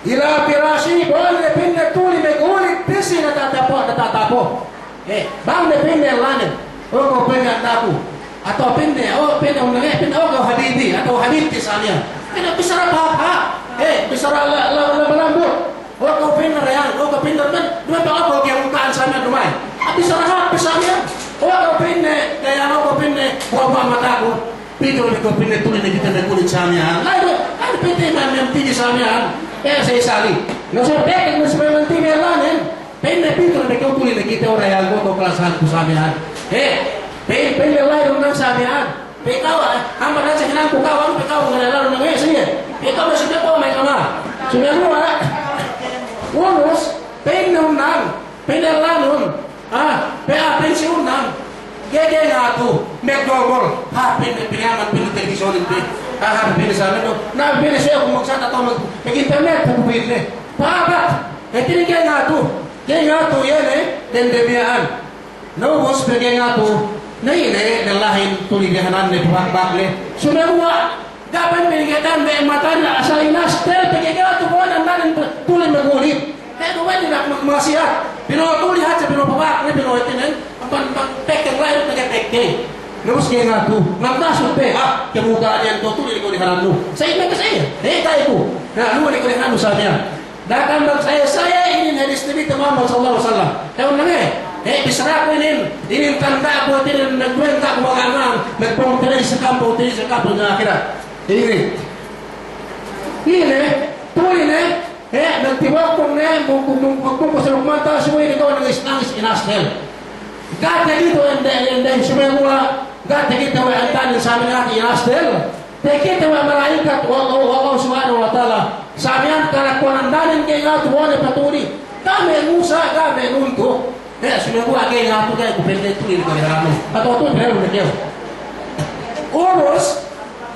Ila firashi, bo'one ne pa'inne tuli maghulit, pī si ne tatapo', tatapo'. E, bang ne pa'inne lellanen, o kew pa'inne andaku. Atawa pa'inne, o pa'inne unnam e, pa'inne o kew habibi, atawa habibti sa miya'an. Pa'inne bissara pahāp-hāp, e, bissara la-, la-, la-, malambut. O kew pa'inne dayang, o kew pa'inne men, duma'in pe o kew kiyamuka'an sa miya'an duma'in. A, bissara hāp pe sa miya'an. O kew pa'inne dayang, o kew pa'inne buwa'-buwa' mataku. Pitu ne kew pa'inne tuli ne kite maghulit sa miya'an. La'i du, la'i du pa'inte miya'an, miya'an tigi sa miya'an. E, sa isali. Na so pekek ne supaya mantigi ellanen. Pa'inne pitu ne kew tuli ne kite o dayang, o kew kalasahanku sa miya'an. E, pa'in, pa'inne la'i du nan sa miya'an. Pe kaw, e, amban hadja hinangku kaw, pe kaw ngana lanu nangesi, e. Pe kaw, e, sumeguwa' me' kama. Sumeguwa'. Ubus, pa'inne unnam, pa'inne ellanun. A, pe, a, pa'in si unnam. Ga'i, ga'i ngatu, magdogol. Ha, pa'inne, pa'inne amban, pa'inne telebisyonin, pa'in. A, ha, pa'inne sa miya'an du. Na, pa'inne siye ku magsat atawa mag-, mag-internet, ku pa'inne. Pa'abat, hātinen ga'i ngatu. Ga'i ngatu, iye ne, dende miya'an. Na ubus pegge' ngatu, na ine, lellahin, tuli dihananne, pabakbakne. Sumeguwa', ga' pe pegge' ngatu, me' matane asal inastel, pegge' ngatu bo'one andanen tuli maghulit. He, duma'in ine, ma-, ma'asiyat. Pino'o tuli hadja, pino'o pabakne, pino'o hātinen, amban, amban pekeng la'i, pegge' pekeng. Na ubus ga'i ngatu, ngatu asal pe, ha, kiyamuka'an iyan kew tuli ne kew dihanannu. Sa ine ke sa iye? He, ga'i ku. Na, luwe ne kew dihanannu sa miya'an. Da'a kam magsaye-saye, inin hadis Nabi Muhammad sallallahu alaihi wasallam. He, unnang, he, bissaraku inin, inin tanda'ku, inin nagduwen ta'u mag'angan, magpungtina'i si kampung, tina'i si kampung, ahirat. Inin. Inin, tu inin, he, magtiwakun ne, mungku, mungku, mungku, saluk manta, suwi ne kaw nangis-nangis inastel. Ga' tagitu ende, ende, sumeguwa', ga' tagitu we' andanen saminati inastel. Takite we' mala'ikat, wallahu, wallahu subhanahu wa ta'ala. Samiyan kalakuwan andanen ga'i ngatu bone patuli. Ga' me' Musa, ga' me' Nuntu. He, sumeguwa' ga'i ngatu, ga'i ku pende tuli ne kami haranu. Atawa tuli ne kew. Ubus,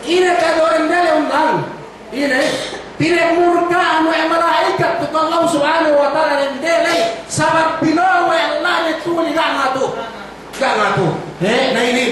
ine kado dende ley unnang. Ine, pinagmurka'an we' mala'ikat duk Allah subhanahu wa ta'ala dende ley. Sabab bino'o we' Allah ne tuli ga' ngatu. Ga' ngatu. He, na inin.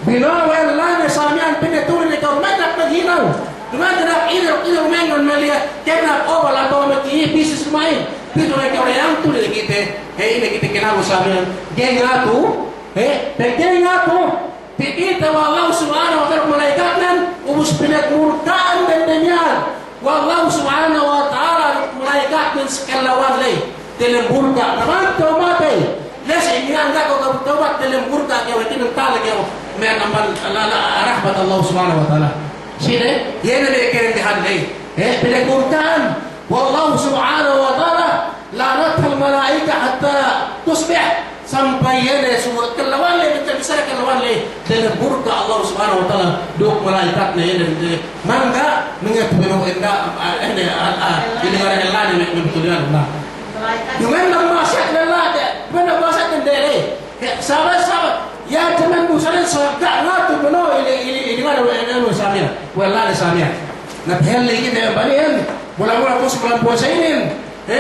Bino'o we' Allah ne samiyan pa'inne tuli ne kew, mangga' maghinang. Duma'in ne ine, ine mengon melihat, kena obal atawa maki bisis duma'in. Pitu ne kew yang tuli ne kite. He, ine kite kinabu samiyan. Ga'i ngatu. He, pe ga'i ngatu. Takite we' Allah subhanahu wa ta'ala mala'ikatnen, ubus pinagmurka'an dende miya'an. We' Allah subhanahu wa ta'ala mala'ikatnen si kallawan ley, dalem burka', na bang kew matey. Ley si miya'an ga' kew tawbat dalem burka' kew, hātinen tala kew, miya'an amban la, la, rahmat Allah subhanahu wa ta'ala. Sine, iye ne me' kadendehan ley. He, pinagmurka'an we' Allah subhanahu wa ta'ala, la'anathal mala'ika hatta tusbih. Sampay iye ne suwa kallawan ley, binta bissara kallawan ley, dalem burka' Allah subhanahu wa ta'ala, duk mala'ikatne iye ne, mangga' mangatu bino'o enda, ah, ene, ah, ah, ine ngaran ellane me', me' betulihan, na. Duma'in ne ma'asiyat lella de, duma'in ne ma'asiyat dende ley. He, sabar, sabar. Ya, teman bu sare sa, ga' ngatu bino'o ine, ine, ine ngaran we', ine, ine, samiyan. We' ellane samiyan. Na, pahelle kite baniyan, mula-mula ku si bulan puwasa inin. He,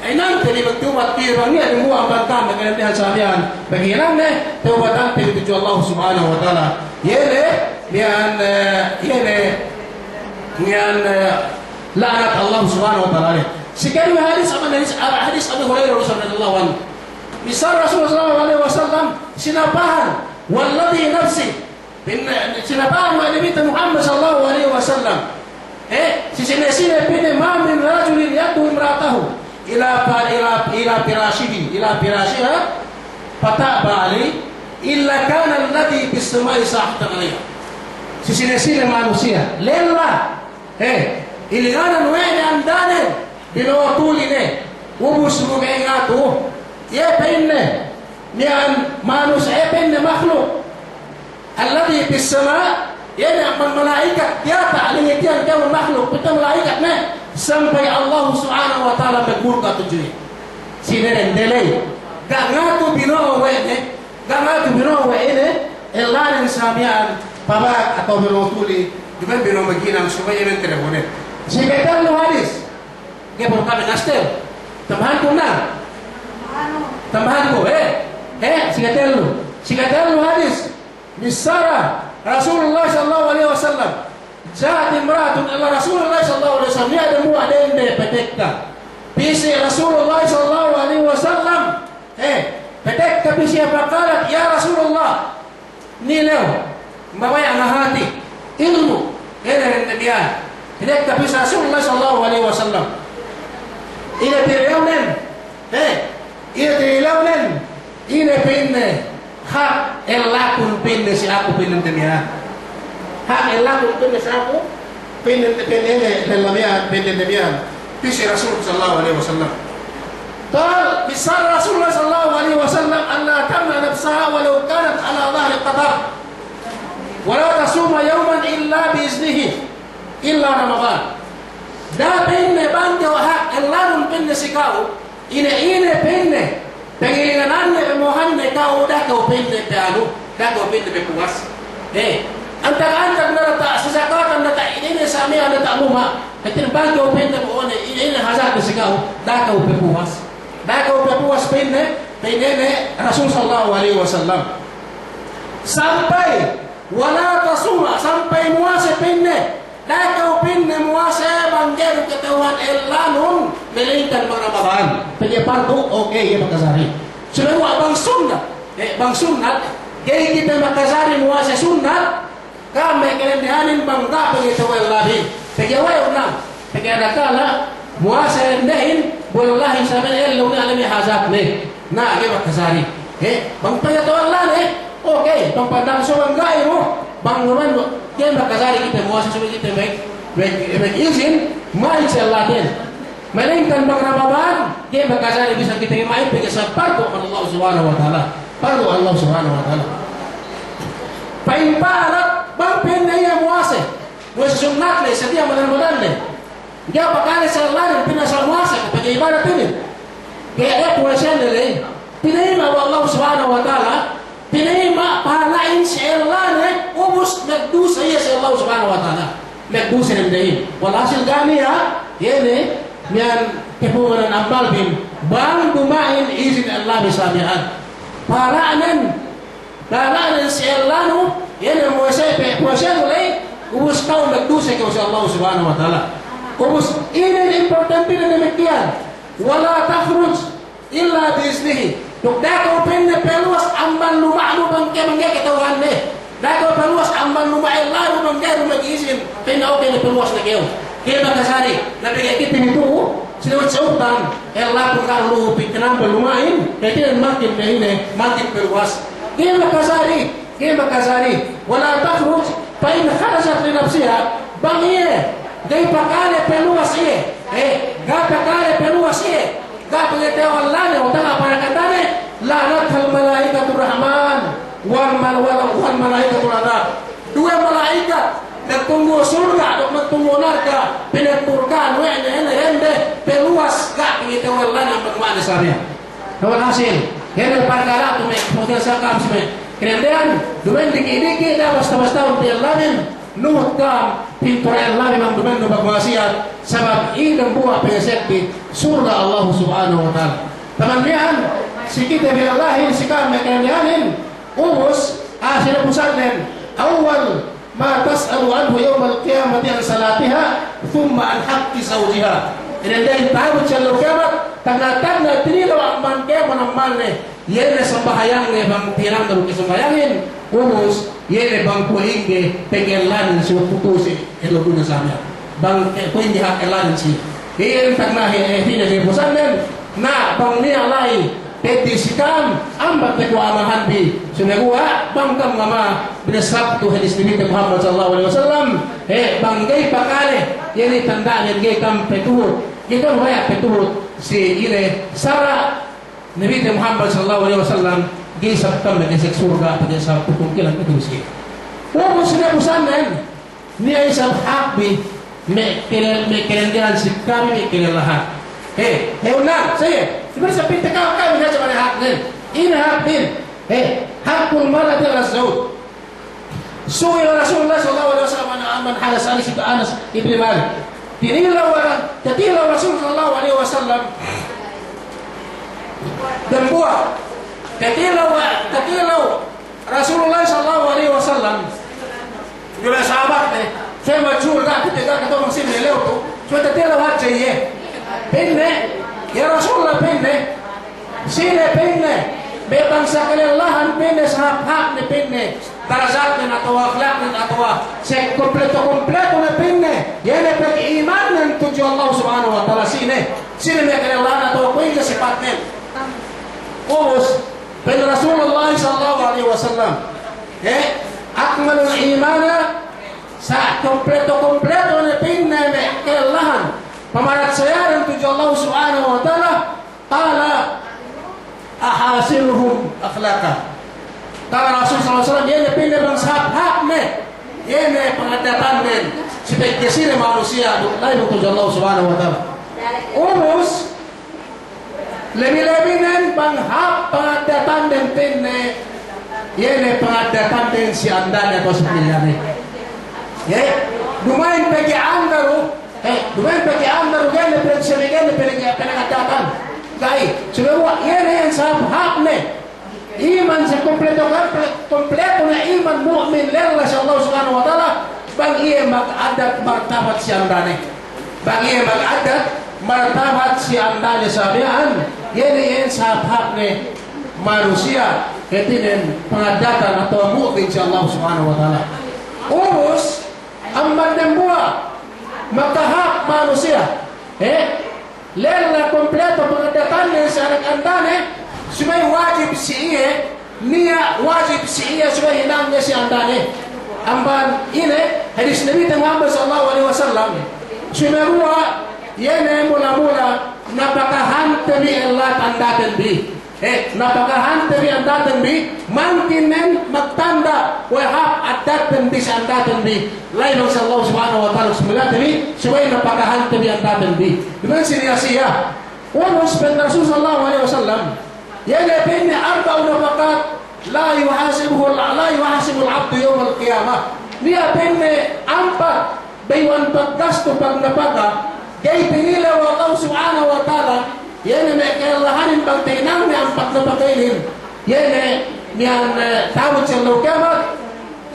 inante ne magtawbat, pī bang niya' dembuwa' amban ka'am, kadendehan samiyan. Pegge' inanne, tawbatante tudju Allah subhanahu wa ta'ala. Iye ne, miya'an, eh, iye ne, miya'an, eh, la'anat Allah subhanahu wa ta'ala ne. Si kaduwe hadis, amban hadis, ah, hadis Abi Hurairah radiyallahu anhu. Bissara Rasul sallallahu alaihi wasallam, sinapahan, walladhi nafsi Pa'inne, sinapahan we' Nabite Muhammad sallallahu alaihi wasallam. Eh, si sine-sine pa'inne, ma min rajulin yad'u imra'atahu ila fa-, ila, ila firashihi, ila firashiha, fata'ba alayhi, illa kana alladhi fis sama'i sakhitun alayha. Si sine-sine manusiya', lella, eh, ilinganan we' ne andanen, bino'o tuli ne, ubus bu ga'i ngatu, iye pa'inne, miya'an manusiya', iye pa'inne makhluk. Alladhi fis sama', iye ne amban mala'ikat, diyata' langit iyan kēmon makhluk, pite mala'ikat ne, sampay Allah subhanahu wa ta'ala magmurka' tudju iye. Sine dende ley, ga' ngatu bino'o we' ne, ga' ngatu bino'o we' ne, ellanen sa miya'an pabak atawa bino'o tuli, duma'in bino'o maghinang, subey iye men teleponen. Sikatellu hadis, ga'i puru kami nastel. Tambahanku na. Tambahanku, eh. Eh, sikatellu. Sikatellu hadis. Bissara Rasulullah sallallahu alaihi wasallam, ja'at imra'atun ila Rasulillah sallallahu alaihi wasallam, niya' dembuwa' dende patekka pī si Rasulullah sallallahu alaihi wasallam, eh, patekka pī si, faqalat, "Ya Rasulullah, nilew, mabaya' ne hāti, ilmu'," ine dende miya'an. Patekka pī si Rasulullah sallallahu alaihi wasallam. Ine tilewnen, eh, ine tilewnen, ine pa'inne, hak ellakun pa'inne si aku pa'inne dende miya'an. Hak ellakun pa'inne si aku pa'inne, pa'inne, ine, dende miya'an, pa'inne dende miya'an. Pī si Rasul sallallahu alaihi wasallam. Qal, bissara Rasulullah sallallahu alaihi wasallam, annaha tamna'u nafsaha walau kanat ala dhahri qatab. Wa la tasuma yawman illa bi iznihi, illa Ramadan. Da'a pa'inne bang kew hak ellanun pa'inne si ka'u, ine-ine pa'inne, pangilingananne, pamo'ohanne ka'u, da'a kew pa'inne pe anu, da'a kew pa'inne pe puwas. Eh, antag-antag ne diyata' sasakatan, diyata' ine-ine sa miya'an, diyata' muma', hātinen bang kew pa'inne bo'one, ine-ine hazatne si ka'u, da'a kew pe puwas. Da'a kew pe puwas pa'inne, pa'inne ne Rasul sallallahu alaihi wasallam. Sampay, wa la tasuma, sampay muwase pa'inne, da'a kew pa'inne muwase bang ga'i du kata'uhan ellanun, malaingkan bang Ramadan. Pegge' pardu, oke, iye makajari. Sumeguwa' bang sunnat, eh, bang sunnat, ga'i kite makajari muwase sunnat, ka'am me' kadendehanin bang ga' pegge' tewel labi. Pegge' we'ey unnang, pegge' adakala, Muwase dendehin, wallahi, saben ellew ne alemi hajatne. Na, ga'i makajari. He, bang pegge' tewallan, he. Oke, bang pandang so bang ga'i mo, bang numan, ga'i makajari kite muwase subey kite mag-, mag-, magizin, ma'in si Allahin. Malaingkan bang Ramadan, ga'i makajari bisan kite ma'in pegge' sa pardu amban Allah Subhanahu wa Ta'ala. Pardu Allah Subhanahu wa Ta'ala. Pa'in pahala, bang pa'inne iye muwase. Muwase sunnat le, setiya' bulan Ramadan le. Ga'i pakale si ellanen, pinasal muwase, pegge' ibadat inin. Ga'i de puwasene le. Pinayima' we' Allah Subhanahu wa Ta'ala, pinayima' pahala'in si ellanen, ubus magduse iye si Allah Subhanahu wa Ta'ala. Magduse dendehin. Walhasil ga' niya', iye ne, miya'an kapunganan ammalbin, bang duma'in izin ellabi sa miya'an. Pahala'nen, Pahala'nen si ellanu, iye ne muwase pe, puwasenu ley, ubus kew magduse kew si Allah Subhanahu wa Ta'ala. Ubus inin importantinen damikkiyan. Wala takhruj illa bi iznihi. Duk da'a kew pa'inne paluwas amban luma'nu bang ke, bang ga'i kata'uhanne. Da'a kew paluwas amban luma' ellanu bang ga'i du magizin. Pa'inne oke ne paluwas ne kew. Ga'i makajari. Na pegge' kite mitu'u, sine we' sa'utan, ellapun ga' lu'u pī tinambal luma'in, hātinen makin ne ine, makin paluwas. Ga'i makajari, ga'i makajari. Wala takhruj, fa in kharajat li nafsiha, bang iye ga'i pakale paluwas iye, eh, ga' pakale paluwas iye, ga' pegge' tewallane, atawa ga' parakatane, la'anathal malaikatur rahman, wal mal-, wal, wal malaikatul adab. Duwe mala'ikat, magtunggu' surga', duk magtunggu' narka', pinagmurka'an we' ne, ine, dende, paluwas, ga' pegge' tewallane amban ma'ane sabiyan. Walhasil, ine parkala' tu me', pungtina'i sa ka'am si me'. Kadendehan, duma'in diki'-diki', da'a basta-bastahun pī ellabin, nuhut ka'am, pintura ellabin bang duma'in du magma'asiyat, sabab ine dambuwa' pangasekbi, surga' Allah Subhanahu wa Ta'ala. Taman miya'an, si kite bi ellahin, si ka'am me' kadendehanin, ubus, ah, sine pusannen, awwal ma tas'alu anhu yawmal qiyamati an salatiha, thumma an haqqi zawjiha. Ine dendehin ta'abut si ellew kiyamat, tagna'-tagna' tinilew amban kēmon ammalne, iye ne sambahayangne bang tinanggal ke sambahayangin, ubus, iye ne bang kuwe' ingge pegge' ellanen si waktu tu'u si ellew dunya sa miya'an. Bang, eh, kuwe' ingge hak ellanen si. Iye ne tagna' he, eh, hine si pusannen, na bang niya' la'i, Peddi' si ka'am, ambat ne kuwe' amahanbi. Sumeguwa' bang ka'am mama, binissā ku hadis Nabite Muhammad sallallahu alaihi wasallam, he, bang ga'i pakale, iye ne tanda'nen ga'i ka'am patuhut, ga'i ka'am baya' patuhut si ine sara' Nabite Muhammad sallallahu alaihi wasallam, ga'i isab ka'am magesek surga', pegge' isab putungkilan patuhut si. Ubus ne pusannen, Niya' isab hakbi me' kele-, me' kelendihan si kami me' kelellahan. He, he, unang, saye, si bari sa pitte ka'u, kami hadja bari haknen. Ine haknen? He, haqqul mar'ati 'ala zawj. Su'ila Rasulullah sallallahu alaihi wasallam an, amban Anas, Anas ibn, Anas ibn Malik. Tinilew, tatilew Rasul sallallahu alaihi wasallam dambuwa'. Tatilew, tatilew Rasulullah sallallahu alaihi wasallam, duk me' sahabatne, suwe' majhul, ga' kite, ga' kata'uhan sine lew tu, suwe' tatilew hadja iye. Pa'inne, "Ya Rasulullah," pa'inne, "sine," pa'inne, "me' bangsa kalellahan," pa'inne, "sahāp-hāpne," pa'inne, "darajatnen atawa akhlaknen atawa se kompleto-kompleto ne," pa'inne, "iye ne pag'imannen tudju Allah Subhanahu wa Ta'ala, sine, sine me' kalellahan atawa kuwe' ingge sipatnen?" Ubus, Pa'in Rasulullah sallallahu alaihi wasallam, he, akmalul imana, sa-, kompleto-kompleto ne pa'inne me' kalellahan pamaratsayade tudju Allah Subhanahu wa Ta'ala, qala, ahasinuhum akhlaqa. Kata Rasul sallallahu alaihi wasallam, iye ne pa'inne bang sahāp-hāpne, iye ne pangaddatannen, si pegge' sine manusiya', la'i tudju Allah Subhanahu wa Ta'ala. Ubus, Lebi-lebinen bang hāp pangaddatanden pa'inne, iye ne pangaddatanden si andane atawa si pamiliyane. Ye, duma'in pegge' anda du, eh, duma'in pegge' anda du, ga'i ne pegge' sine, ga'i ne pegge' pangaddatan. Ga'i, sumeguwa' iye ne iyan sahāp-hāpne. Iman si kompleto, kompleto ne iman mu'min lella si Allah Subhanahu wa Ta'ala, bang iye magaddat martabat si andane. Bang iye magaddat martabat si andane sa miya'an, iye ne iyan sahāp-hāpne manusiya', hātinen pangaddatan atawa mu'min si Allah Subhanahu wa Ta'ala. Ubus, amban dambuwa' makahāp manusiya', eh, lella kompleto pangaddatanne si anak andane, subey wajib si iye, niya' wajib si iye subey hinangne si andane. Amban ine, hadis Nabite Muhammad sallallahu alaihi wasallam, sumeguwa' iye ne mula-mula napakahante bi ellat andaten bi. Eh, napakahante bi andaten bi, mangkinen magtanda' we' hāp andaten bi si andaten bi. La'i bang si Allah Subhanahu wa Ta'ala, subey napakahante bi andaten bi. Duma'in si niya' siye. Ubus pa'in Rasul sallallahu alaihi wasallam, iye ne pa'inne arba'u nafaqat la yuhasibuhu, la yuhasibul abdu yawmal qiyamah. Niya' pa'inne ampat bayu'an paggastu, pagnapaka, ga'i tinilew we' Allah Subhanahu wa Ta'ala, iye ne me' kalellahanin bang tahinangne ampat napaka inin, iye ne miya'an, eh, ta'abut si ellew kiyamat,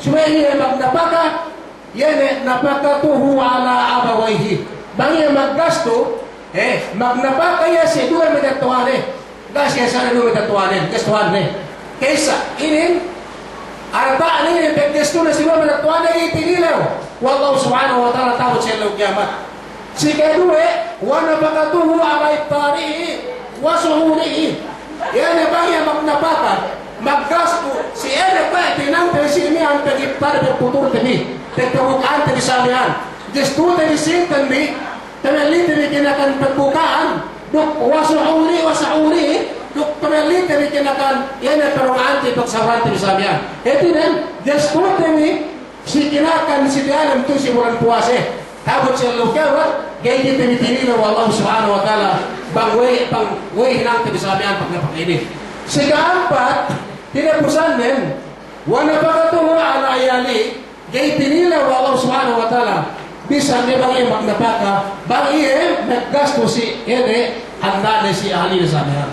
subey iye magnapaka, iye ne nafaqatuhu ala abawayhi. Bang iye maggastu, eh, magnapaka iye si duwe matetto'ane. Ga' siye sa'ne duwe matetto'anen, gastuhanne. Ka'issa, inin, arta'nen inin, paggastunen si duwe matetto'anen, ga'i tinilew we' Allah Subhanahu wa Ta'ala ta'abut si ellew kiyamat. Si kaduwe, wa nafaqatuhu ala iftarihi wa suhurihi. Iye ne bang iye magnapaka, maggastu, si iye ne kuwe' tinangte si miya'an pagiftar, pagfuturte bi, pagpabuka'ante bi sa miya'an. Gastute bi si inten bi, Tamellite bi kinakan pagbuka'an, duk wa suhuri, wa suhuri, duk tamellite bi kinakan, iye ne parunga'ante, pagsahurante bi sa miya'an. Hātinen, gastute bi si kinakan si diyalem tu'u si bulan puwase. Ta'abut si ellew kiyamat, ga'i kite bi tinilew we' Allah Subhanahu wa Ta'ala, bang we', bang we' hinangte bi sa miya'an pagnapaka inin. Si ka'ampat, tinapusannen, wa nafaqatuhu ala iyalihi, ga'i tinilew we' Allah Subhanahu wa Ta'ala, bisan ne bang iye magnapaka, bang iye maggastu si iye ne andane, si ahaline sa miya'an.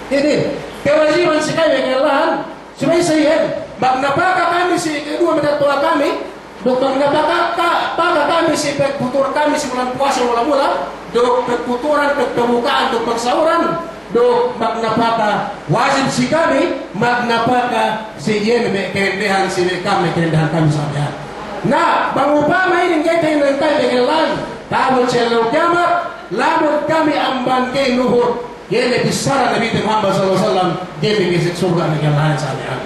Inin, kawajiban si kami me' kalellahan, subey sa iyan, magnapaka kami si kaduwe matetto'a kami, duk magnapaka, ka, paka kami si pagfutur kami si bulan puwase mula-mula, duk pagfuturan, pag, pagbuka'an, duk pagsahuran, duk magnapaka wajib si kami, magnapaka si iye ne me' kadendehan, si me' kami, kadendehan kami sa miya'an. Na, bang upama inin ga'i tahinang kami me' kalellahan, ta'abut si ellew kiyamat, lamud kami amban ga'i nuhut, iye ne bissara Nabite Muhammad sallallahu alaihi wasallam, ga'i magmasuk surga' me' kalellahanin sa miya'an.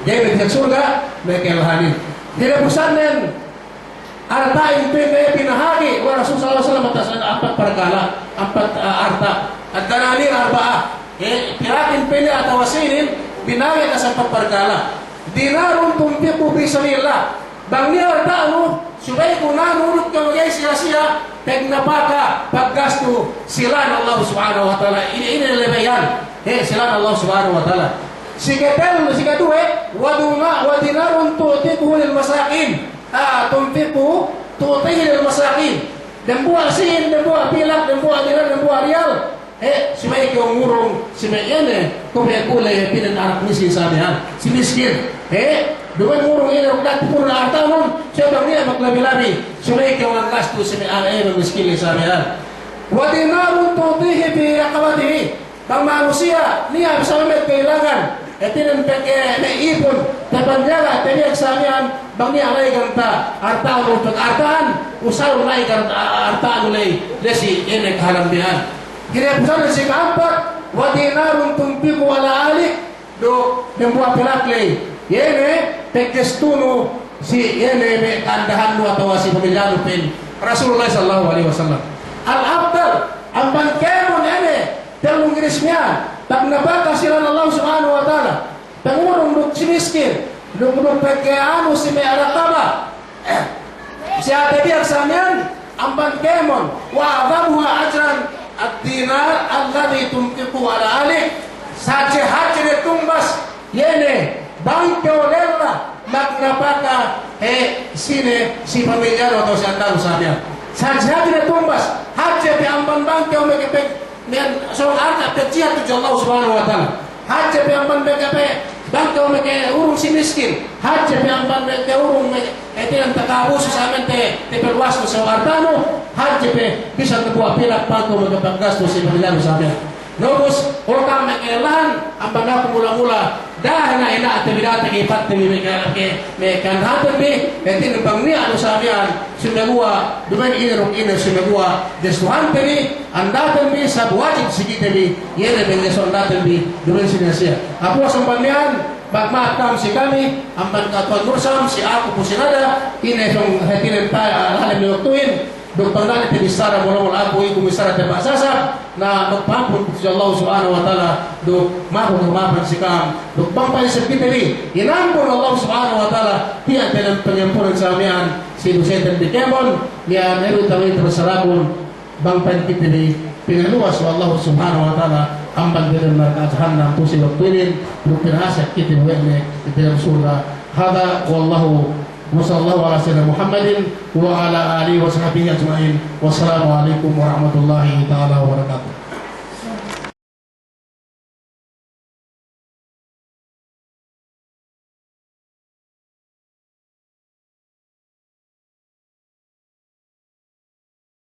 Ga'i magmasuk surga' me' kalellahanin. Tinapusannen, arta'in pa'inne binahagi' we' Rasul sallallahu alaihi wasallam atas ampat parkala', ampat, ah, arta'. Ad-dananir arba'ah. Eh, piratin pa'inne atawa sinin binahagi' atas ampat parkala'. Dinarun tunfiqu fi sabilillah. Bang niya' arta'nu, subey gunanu duk kew ga'i siya-siya, pagnapaka, paggastu, si lān Allah Subhanahu wa Ta'ala. Inin, inin labeyan. Eh, si lān Allah Subhanahu wa Ta'ala. Si katellu, si kaduwe, wa duma-, wa dinarun tu'tiquhu lil masakin. Ah, tunfiqu, tu'tihi lil masakin. Dambuwa' sīn, dambuwa' pilak, dambuwa' dinar, dambuwa' riyal. Eh, subey kew ngurung, subey iye ne, kuwe' kule, pa'inne anak miskin sa miya'an. Si miskin. Eh, duma'in ngurung iye ne, duk dati purun artanun, subey bang niya' maglabi-labi. Subey kew nganggastu, subey anak iye miskin sa miya'an. Wa dinarun tu'tihi fi raqabatihi. Bang manusiya', niya' bisan me' ka'ilangan, hātinen pegge' me' ipun, tapanjaga, tabiyag sa miya'an, bang niya' la'i ganta', arta'nu pag-, arta'an, usalun la'i ganta', arta'nu la'i, desi, iye ne kahalan miya'an. Kinapusannen si ka'ampat, wa dinarun tunfiqu ala ahlik, duk dambuwa' pilak la'i. Iye ne, paggastunu si iye ne me' ka'andahannu atawa si pamilyanu pa'in Rasulullah sallallahu alaihi wasallam. Al-afdal, amban kēmon iye ne, tellu ginis miya'an, pagnapaka si lān Allah Subhanahu wa Ta'ala, pangurung duk si miskin, duk, duk pagkēmon si me' raqaba. Si tabiyag sa miya'an, amban kēmon, wa a'zamuha ajran ad-dinar alladhi tunfiquhu ala ahlik. Hadje-hadje ne tumbas, iye ne, bang kew lella magnapaka, eh, sine, si pamilyanu atawa si andanu sa miya'an. Hadje-hadje ne tumbas, hadje pe amban bang kew makapag-, Miya'an sōng arta' pejjihad tudju Allah Subhanahu wa Ta'ala. Hadje pe amban meke pe, bang kew meke urung si miskin. Hadje pe amban meke urung meke, hātinen taka'abusu sa miya'an te, te perluasnu sōng arta'nu. Hadje pe bisan dambuwa' pilak bang kew meke paggastu si pamilyanu sa miya'an. Ubus, o ka'am me' kalellahan, amban aku mula-mula, da'a ne ina'te bi, da'a te bi, ipatte bi, me' ke-, me' ka'andahaten bi, hātinen bang niya' du sa miya'an, sumeguwa', duma'in ine duk ine, sumeguwa', gestuhante bi, andaten bi, sab wajib si kite bi, iye ne bang gestu andaten bi, duma'in si niya' siye. Puwas amban miya'an, magma'ap ka'am si kami, amban Katuwan Mursam, si aku pu si nada, ine sōng hātinen ta-, lahalem waktuhin, duk bang da'a ne te bissara molo-molo aku iku bissara te pa'asasa, na magpa'ampun si Allah Subhanahu wa Ta'ala, duk maku magpa'ampun si ka'am, duk bang pa'in si kite bi, inampun Allah Subhanahu wa Ta'ala, tiya' te ne pangampunan sa miya'an, si duseten bi kēmon, miya'an ne du tawin tabasarakun, bang pa'in kite bi, pinaluwas we' Allah Subhanahu wa Ta'ala, amban delem narka' jahannam pu si waktuhin, duk pinasek kite bi we' ne, delem surga'. Hadha wallahu وصلى الله على سيدنا محمد وعلى آله وصحبه أجمعين. والسلام عليكم ورحمة الله تعالى وبركاته.